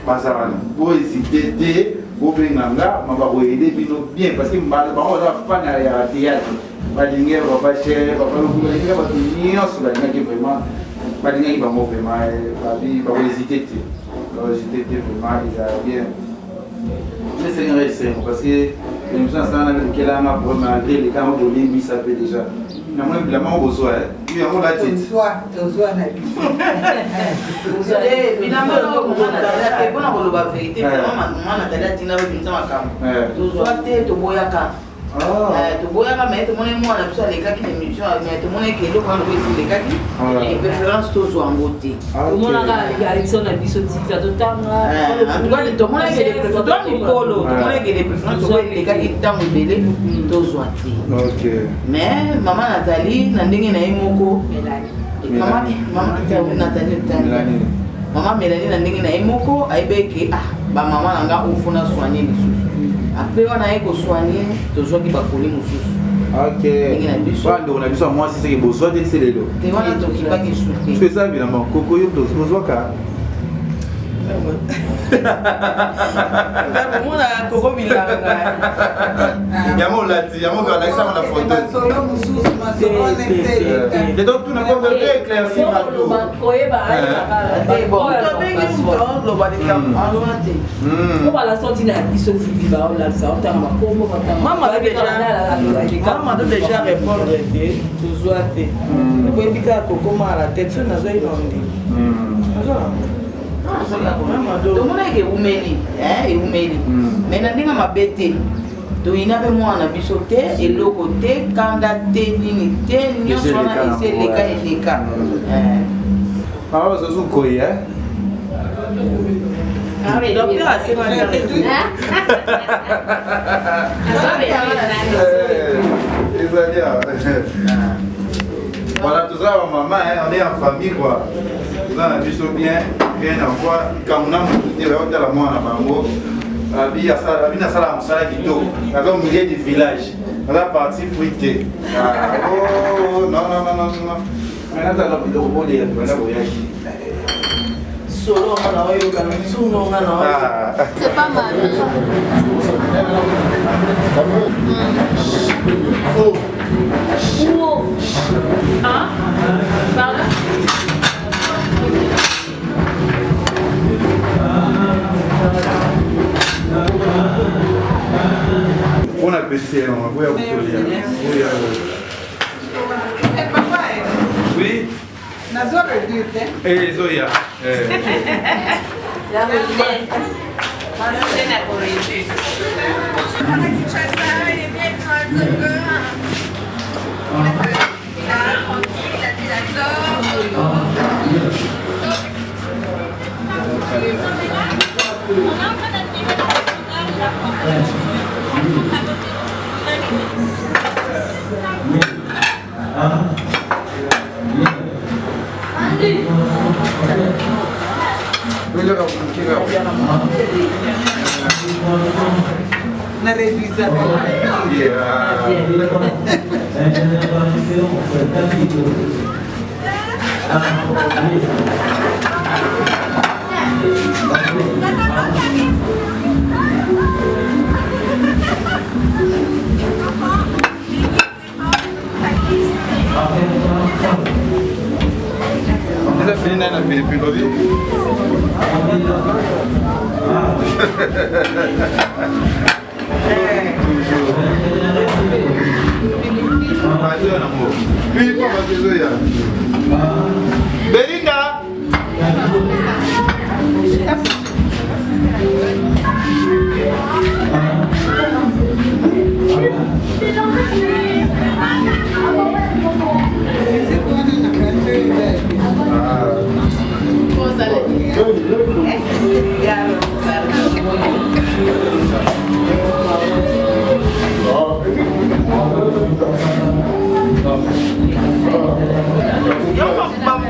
baza wana. Bohésite te, bobenga nga, ma bakoyede bino bien, parce que bango baza bafan ya théâtre, balingi papa cher, papa Loku, balingaka bato nyonso, balingaki vraiment, balingaki bango vraiment. Babi bakohésite te, bakohésite te, vraiment ezala bien. Esengaka esengo, parce que émission asala na bilukelanga problème, malgré elekanga, bolimbisa mpe déjà namoni bilamba ngo bozwa yango latiti. Tozwa na biso. Bilamba mpona koloba vérité, mama Nathalie atinda babimisa makambo, tozwa te, toboyaka. Toboyaka, mais tomoni mwana biso alekaki na émission, mais tomonaki eloko wana lokola esi elekaki, de préférence tozwa yango te. Tomonaka élection na biso tika totanga. En tout cas, tomonaki to mikolo, tomonaki de préférence lokola elekaki ntango ebele, tozwa te. Mais mama Nathalie, na ndenge na ye moko, mama Nathalie, mama Mélanie, na ndenge na ye moko ayebi eke ah, bamama na nga ofuna soigne lisusu. Après wana aye kosoigne, tozwaki bakoli mosusu. Ok, bandeko na biso ya mwasi, seke bozwa te ti lelo? Te, wana tokipaki su te. Soki eza bilamba koko, yo ozwaka? Omona koko bilanga. Yango olati, yango alakisaka na foto. Masolo mosusu, masolo wana eseleka. Te, totuna ko to éclaircir bato. Koyeba. Tobengi moto oloba likambo, aloba te. Po balasa ntina ya biso TV, baolakisa otanga makombo. Mama do déjà répondre te, tozwa te. Oyebi kaka kokoma à la tête, so nazwai na ndi. Tomonaki eumeli, eumeli, mais na ndenge mabe te. Toyina mpe mwana na biso te, eloko te, kanda te, nini te, nyonso wana esi eleka, eleka. Mama, bazozu koyi. Docteur asengaki. Ezali voilà, toza bamama, on est en famille quoi. Toza na biso bien, rien à voir, likambo na motu te. Bayotala mwana na bango, abi nasalaka mosala kitoko, naza au milieu du village, naza parti pris te. Oh, non, non, non, non, non, mais nazala biloko bolia, banda boyaki. Solo nga na oyoka nsungo nga na. C'est pas mamie. Où? Hein? Pardon? Bon appétit, boya kokolia. Boya. Papa. Oui. Nazo réduire te. Eh, ezoya. Eh. Na réduisaka. Eza fini nai na pilipili obi. Toujours. Bazo nango. Pilipili bazo ezoya. Belinda.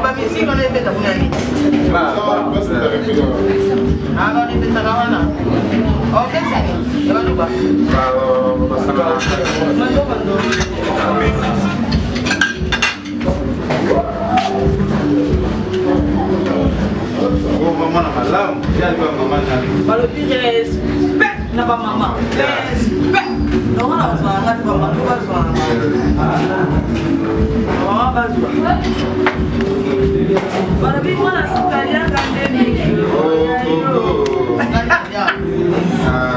Bamisiki wana ebeta kuna nini? Wana ebetaka wana orchestre nini? Ebaluba. Oh, mama na malamu yaliba mama na Balobi respect na bamama, respect yango na bazwaka nga te, bamama bazwaka, bamama bazwa. Balobi mwana suka aliaka nde mingi.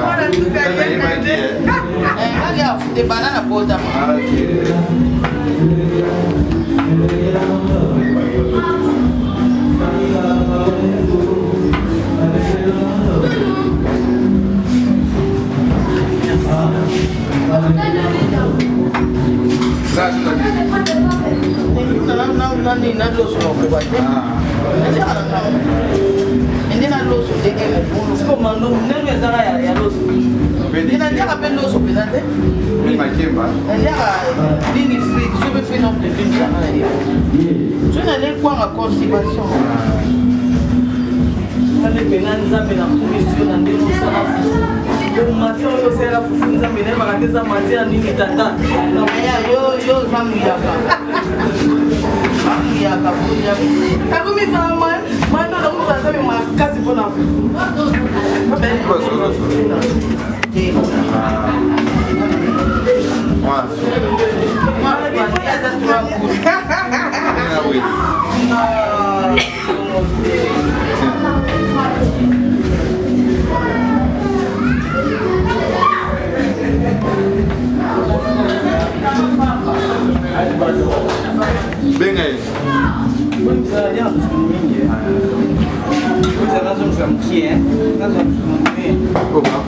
Mwana suka aliaka nde. Ali afute banana botama. Nani na loso nakoka te. Naliaka na ngango. Ende na loso te e mobulu. Siko mando ndenge ezaka ya loso. Te naliaka mpe loso mpenza te. Makemba. Naliaka nini frite, soki mpe frite na legume yanga nalia. Soki nalie kwanga constipation. Nzambe mpena nzambe na kumisi yo na ndenge osala fufu matière oyo osalela fufu nzambe nayebaka te eza matière nini tata yo yo oza muyaka muyaka nakumisaka mando nakumisa nzambe makasi mpona fufu. Benga ye.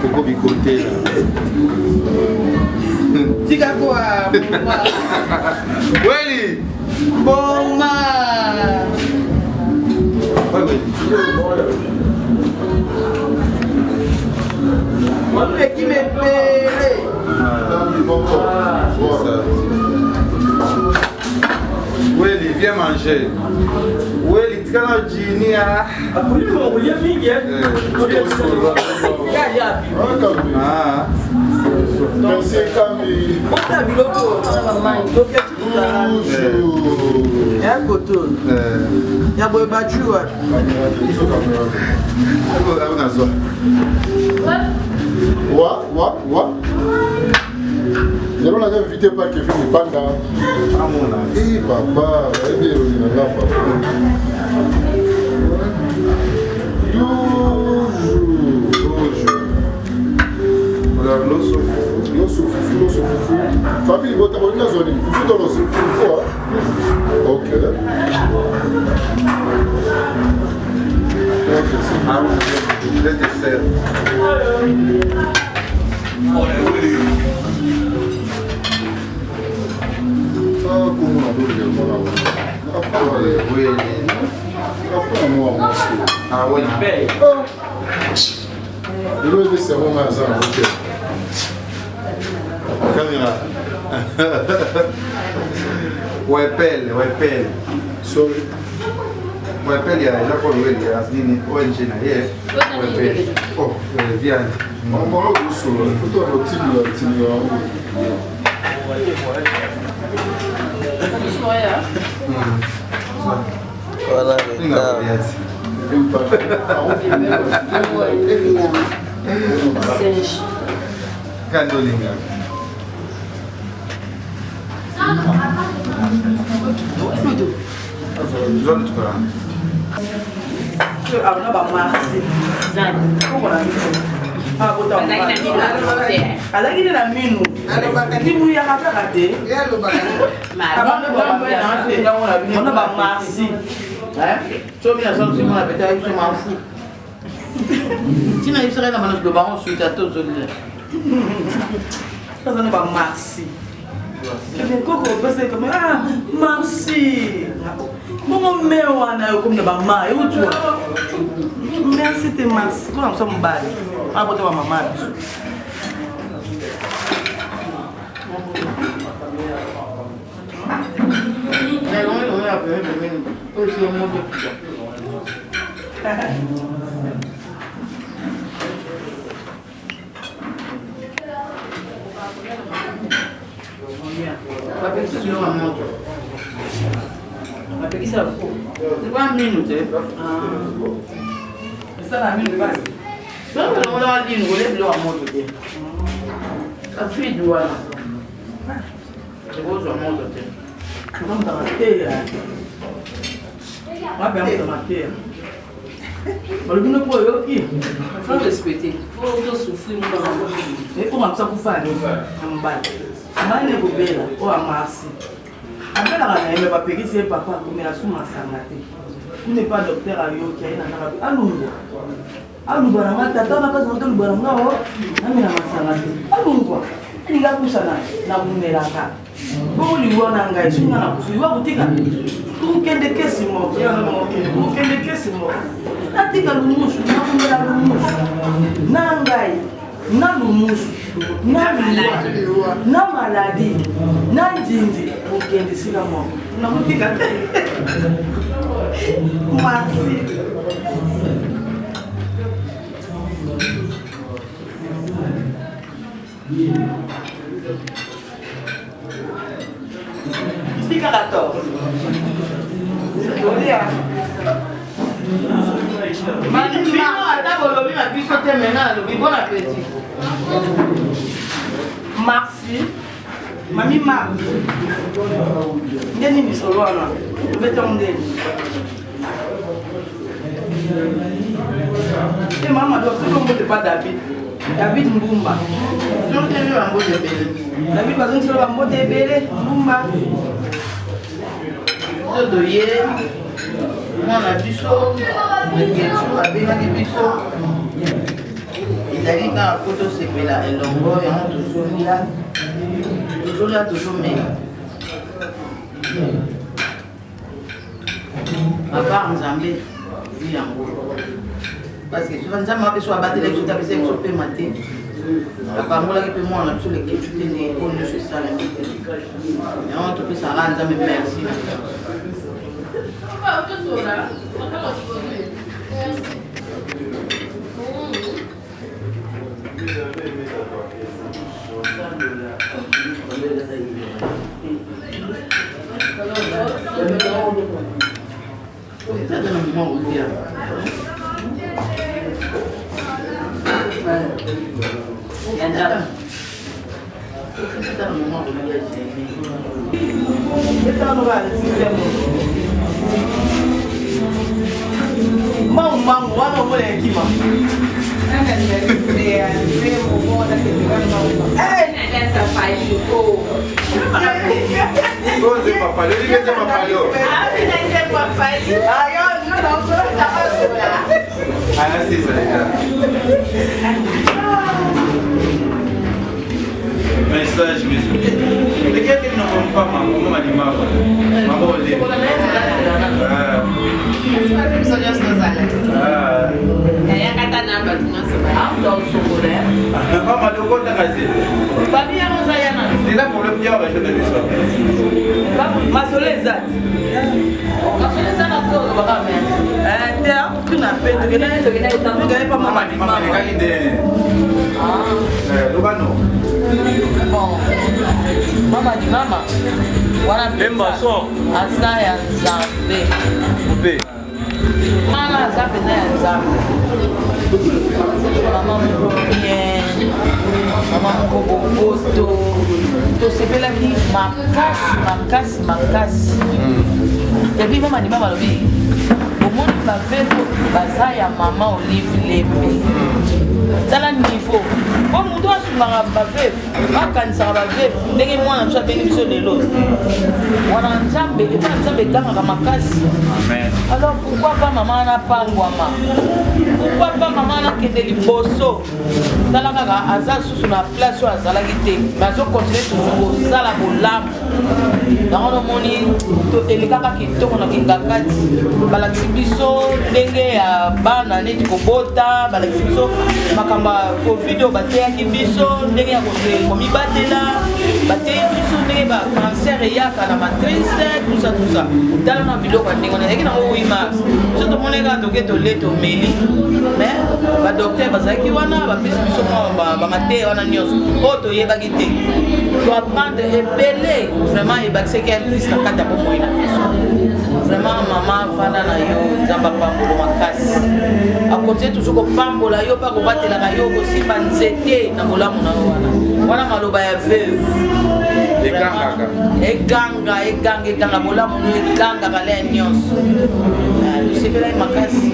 Koko bikotela. Tika kwa Weli. Boma. Waleki ebele. Weli, viens manger. Weli, tikala jini ah. Olia mingi Ah. Merci Kambi. Ota biloko ya koto ya boye baju wapi? Nazwa. Wa wa wa. Lelo naza invité par Kevin Libanda. Amona. Eh papa, oyebi elongi na nga papa. Toujours. Toujours. Loso. Loso fufu, loso fufu. Famille bota bolingi nazwa nini? Fufu to loso? Fufu ah. Ok. Ok, c'est bon. Je te sers. Ah, komona loleka mwana wana. Afana mwa mwasi. Ah oui. Lelo ebesi yango ngai aza nango te. Caméra. Wepel, Wepel. Sorry. Wepel ya Jacob Weli ya nini ONG na ye. Wepel. Oh, viande. Mbona kusolo? Futo rotimula timula yango. Voilà, Kando olingaka. Zwa lutuka. Abona bamarsi azalaki nde na minu limuyaka kaka te ona bamarsi ntina yebisaka na bana loba ngo suite ata ozolia aza na bamarsi koko opesa ekome ah merci bongo me wana yo komi na bama eutua merci te merci kona mosa mobali abota bamama na biso. Bapekisa biloko ya moto. Bapekisa Eza minu te. Esala minu pasi. Soki olongolaka linu kolia biloko ya moto te. Afidi wana ekozwa moto te. Mateya balobi no mpo oyoki. Faut respecter. Faut tosouffrir. Ekoma bisa kufa na mobali mobali nde kobela oyo amarsi abelaka na ye me bapekisi ye papa akomela su masanga te kuna epa docteur ayoki aye na ndaka alungwa aluba na nga tata na kasi na toluba na nga o namela masanga te alungwa. Alinga pusana na kumelaka. Bongo liwa na ngai soki nga nakufi liwa kotika tokokende kesi moko tokokende kesi moko natika lumusu nakumela lumusu na ngai na lumusu na liwa na maladi na nzinzi kokende esika moko nakotika te merci. Tika 14. Tolia. Bino ata bolobi na biso te mena alobi bon appétit. Merci. Mami Marc. Nde nini lisolo wana? Obeta ngo ndeni? Te mama donc soki ombote pa David. David Mbumba. David bazongisela bambote ebele Mbumba. Biso toye mwana biso Leketshou abengaki biso ezali kaka mpo tosepela elongo yango tozolia tozolia tozomela apart nzambe vi yango parce que soki nzambe abiso abatela biso te apesa biso pema te apambolaki mpe mwana na biso lekecu te nde oyo nyonso esalami te yango topesaka nzambe merci na Mbangu mbangu wana omona ekima. Message, monsieur. Lequel qui ne comprend pas maman, maman dit maman. Maman olé. Mama lokota kasi. Déjà problème bien ba jeune biso. Masolo eza te. Masolo eza na to baka merci. Eh te, tuna pe tokende pa mama ni mama. Kaki ndene. Ah. Eh lobano. Bon. Mama di mama. Wana Lemba so. Aza ya Nzambe. Mpe. Mama aza mpenza ya Nzambe. Mama moko bien, mama moko boboto. Tosepelaki makasi makasi makasi. Epuis mama ndima balobi omoni baveko baza ya mama Olive Lembe. Tala niveau. Po moto asungaka baveko bakanisaka baveve ndenge mwana biso abengi biso lelo wana nzambe epai ya nzambe egangaka makasi alors pourquoi pas mama wana apangwama pourquoi pas mama wana akende liboso tala kaka aza susu na place oyo azalaki te mais azokontinue toujours kosala bolamu yango nomoni elekaka kitoko na kingakati balakisi biso ndenge ya bana neti kobota balakisi biso makambo ya covid oyo bateyaki biso ndenge ya komibatela bateyi biso ndenge ba cancer eyaka na matrice tusa tusa tala na biloko ya ndenge wana ezalaki nango 8 mars biso tomonaki kaka toke tole tomeli mais badocteur bazalaki wana bapesi biso mwa bamateya wana nyonso oyo toyebaki te toaprendre ebele vraiment ebakisaki ya plus na kati ya bomoi na biso vraiment mama vanda na yo nzambe apambolo makasi akontinue toujours kopambola yo mpe akobatelaka yo kosimba nzete na bolamu na yo wana wana maloba ya veuve egangaka eganga eganga eganga bolamu no egangaka lea nyonso tosepelaki makasi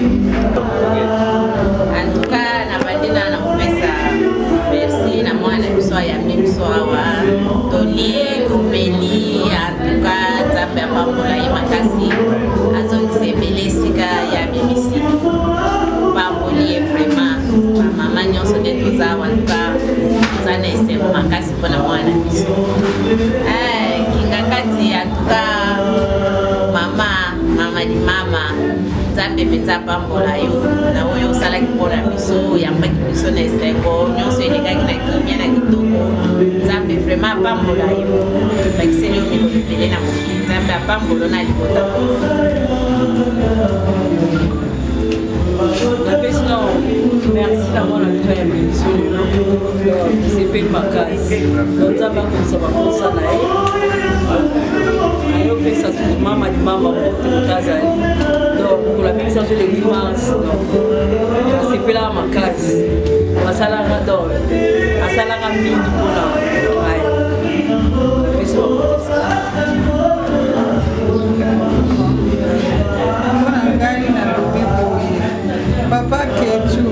en tout cas nabandi na nakopesa merci na mwana biso ayambi biso awa tolie tomeli en tout cas nzambe apambola ye makasi azongisa ebele esika ya bimisi pamboli ye vraiment bamama nyonso nde toza awa en tout cas toza na esengo. makasi mpona mwana na biso. Eh, Kingakati en tout cas mama mama ni mama, Nzambe mpenza apambola yo na oyo osalaki mpo na biso, oyambaki biso na esengo nyonso, elekaki na kimia na kitoko. Nzambe vraiment apambola yo, bakiseli yo mikolo ebele na mokili. Nzambe apambola na libota. Napesi nao merci na mwana biso ya biso lelo, tosepeli makasi. Donc Nzambe akomisa baposa na ye, ayopesa susu mama limama mbote moto azali. Donc mokolo abengisa biso le 8 mars, donc nasepelaka makasi. Asalaka, donc asalaka mingi mpona ngai. Napesi bamote. Mpona ngai nalobi boye, papa Kechu,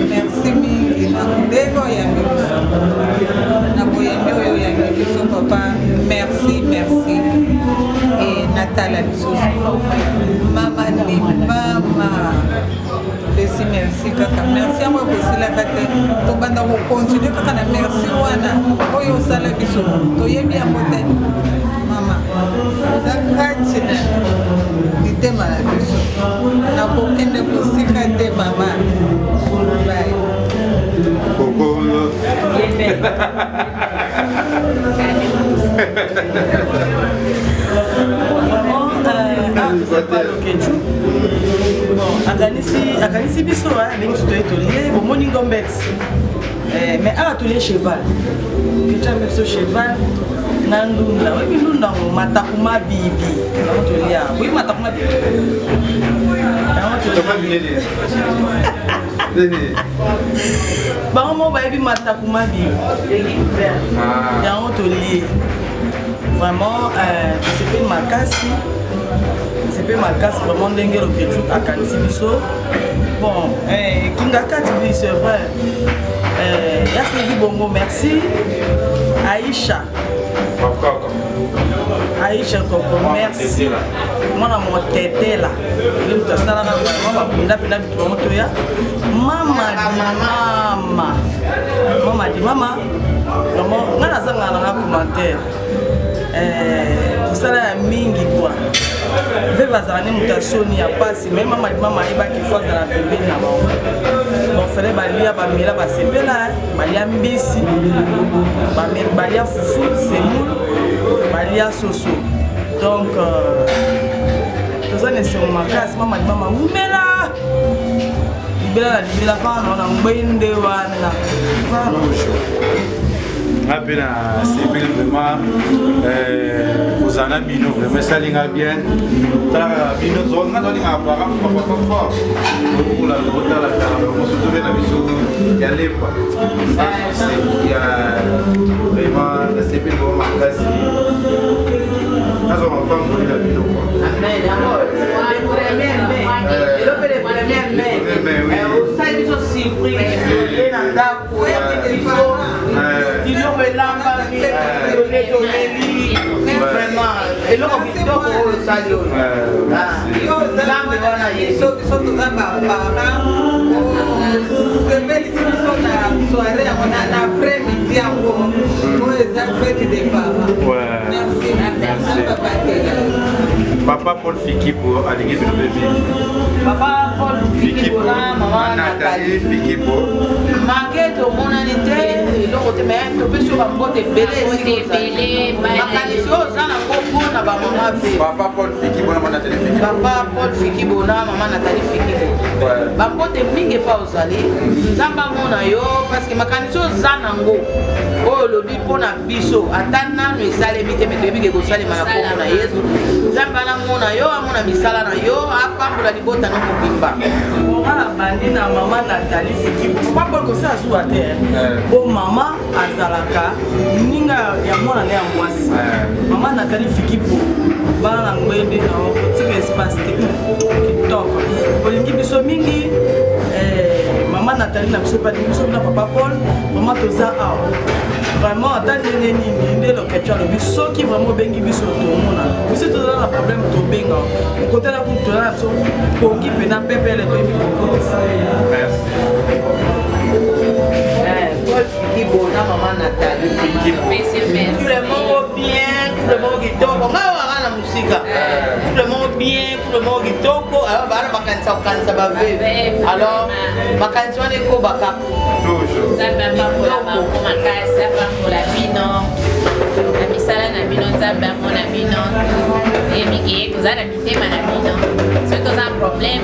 merci mingi na ndenge oyambi biso, na boyambi oyo oyambi biso papa, merci, merci. E natala lisusu mama limama, pesi merci kaka, merci yango ekosilaka te, tobanda kocontinue kaka na merci wana oyo osala biso, toyebi yango te. Mama, oza kati na mitema na biso, nakokende kosika te mama. Bye. Koko. Bon, akanisi biso, abengi biso toye tolie. Bomoni ngombete, mais awa tolie cheval. Ketu abe biso cheval na ndunda. Oyebi ndunda yango, mataku mabibi yango tolia. Oyebi mataku mabibi yango tolia. Bango moko bayebi mataku mabibi yango tolie. Vraiment tosepeli makasi, tosepeli makasi vraiment ndenge Loketu akanisi biso. Bon, Kingakati, oui, c'est vrai, ya Sylvie Bongo, merci. Aïcha, Aïcha Koko, merci. Mwana motetela nde moto asalaka vraiment bakunda mpena bitu bango toya. Mama di mama, mama di mama, vraiment ngai nazangaka nanga commentaire. Mosala ya mingi kua veve azala nde moto ya soni ya pasi, mais mama di mama ayebaki fo azala pembeni na bango. Bon, fele balia, bamela, basepela, balia mbisi, balia fufu, semoule, balia soso. Donc toza na esengo makasi. Mama di mama, wumela libela na libela, fana na ngbende wana. Nga mpe nasepeli vraiment kozala na bino, vraiment esali nga bien. Talaka bino, nga tolingaka parent papa fort okola otalatala mosusu mpe na biso ya lepa ya. Vraiment nasepeli vraiment makasi, nazwa mapamboli na bino quoi. Amen. Yango le premier mai, lelo mpe le premier mai, osali biso surprise, oye na ndako oyaki biso biloko elambami, tole tomeli. Vraiment eloko kitoko oyo osali oyo, Nzambe wana ye. Biso toza baparent, osepelisi biso na soirée yango, na après midi yango oyo eza fête des parents. Merci, Merci. Babatela. Papa Paul Fikipo alingi bino mpe mingi. Papa Paul Fikipo na mama Nathalie Fikipo. Make tomonani te, eloko te, mais topesi yo bambote ebele esika ozali. Makanisi oyo oza nango mpona bamama mpe. Papa Paul Fikipo na mama Nathalie Fikipo. Papa Paul Fikibo na mama Nathalie Fikibo, bambote mingi epa ozali. Nzambe amona yo, parce que makanisi oyo oza nango, oyo olobi mpona biso, ata nano esalemi te, mais toyebi ke kosalema na kombo na Yesu. Nzambe anamona yo, amona misala na yo, apambola libota no mobimba. Nga na bandi na mama Nathalie Fikibo. Papa Paul kosala zuwa te, bo mama azalaka ninga ya mwana na ya mwasi. Mama Nathalie Fikibo, bana na ngbende na kotika espace te, kitoko, olingi biso mingi. Mama Nathalie na biso mpe alingi biso na papa Paul. Vraiment toza awa, vraiment ata ndenge nini nde Loketu alobi, soki vraiment obengi biso, tomona biso toza na problème, tobenga okotala kutu, toza na biso pongi mpena pepele, toyebi kokotisa. Joël Fikibo na mama Nathalie. Couple moko bien, couple moko kitoko. Ngai waka na mosika. Couple moko bien, couple moko kitoko. Alors bana bakanisa kokanisa ba veuve. Alors makanisi wana ekoba kaka. Nzambe apambola bango makasi, apambola bino na misala na bino, Nzambe amona bino. Toyebi ke toza na mitema na bino, soki toza na problème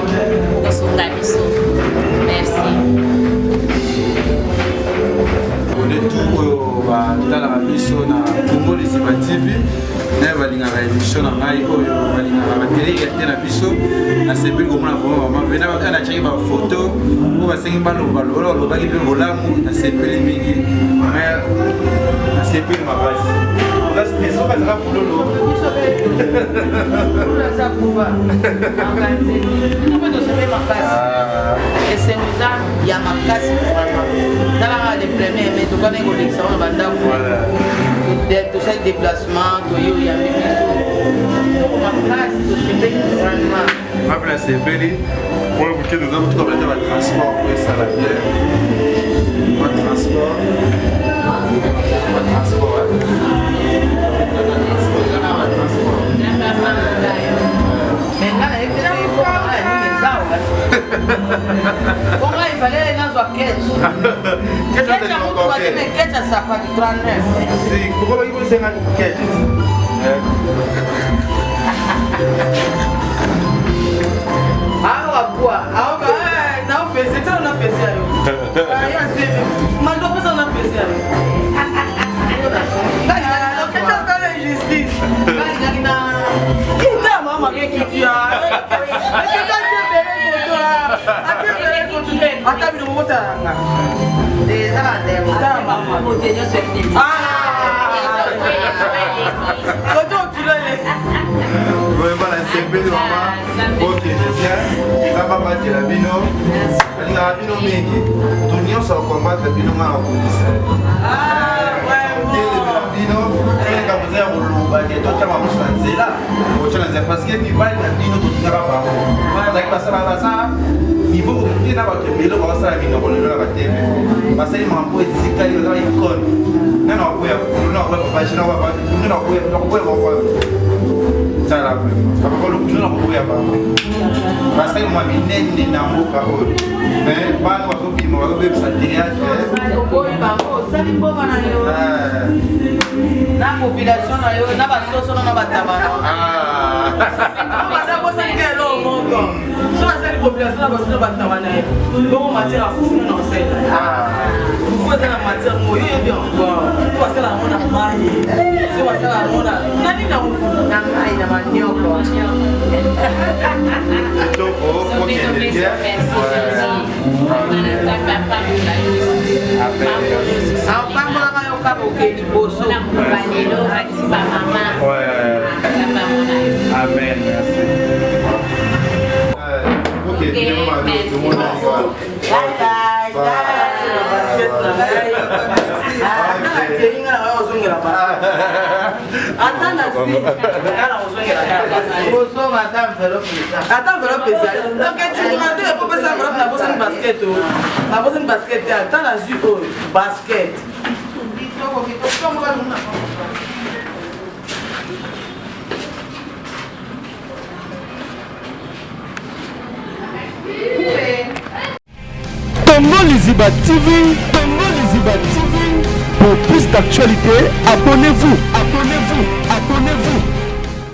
okosunga biso. Merci. Nde tout oyo batalaka biso na Congo Liziba TV naye balingaka émission na ngai oyo balingaka batele-réalité na biso nasepeli komona vraiment mama vena kaka natiaki bafoto oyo basengi baloba lokola balobaki mpe bolamu nasepeli mingi mais nasepeli makasi soki azaka pululu esengo eza ya makasi vraiment talaka le premier mai tokani kolekisa wana bandako tosali déplacement toye oyambi biso toko makasi tosepeli vraiment ngape nasepeli oyo moke toza kotuka balata batransport po esala bien batransport batransport Mais nga nayebi te soki bongo na nini eza awa. Bongo il fallait nazwa ketch. Ketch ya mutuka te mais ketch ya sapatu 39. Si, pourquoi baki bosenga ketch? Awa kwa, awa na opese, tala na pese ya yo. Ya zemi. Mando pesa na pese ya yo. Justice. Ata bino bokotalanga. Koto okilole. Vraiment nasepeli mama bokende bien nzambe abatela bino alingaka bino mingi moto nyonso akombatre bino nga na kolisa telemela bino likambo eza ya koloba te totya bango na nzela kotya na nzela parce que mibali na bino tolingaka bango bazalaki basala baza niveau te na bato ebele bakosala minoko lelo na batv basali makambo etikali baza baicone nana wakoya na wakoya papa na wakoya na wakoya bango tala vraiment papa lokutu na koboya bango basali mwa minene na mboka oyo mais bana bazobima bazobebisa théâtre oboyi bango osali mbongo na yo na population na yo na basoso na bataba na bosali ka eloko moko so asali population na basoso na bataba na ye bongo matière ya fufu na osalela fufu eza na matière moko yo yebi yango so basala yango na mai so basala yango na na nini yango na mai na manioko kitoko okende bien apambolaka yo kaka oke liboso Amen, merci. Ok, Bye bye. Ata na ata enveloppe ezali donc etindima te epopesa enveloppe nabosani basket o nabosani basket te ata nazwi oyo basket. Congo Liziba TV, Congo Liziba TV. Pour plus d'actualités, abonnez-vous, abonnez-vous.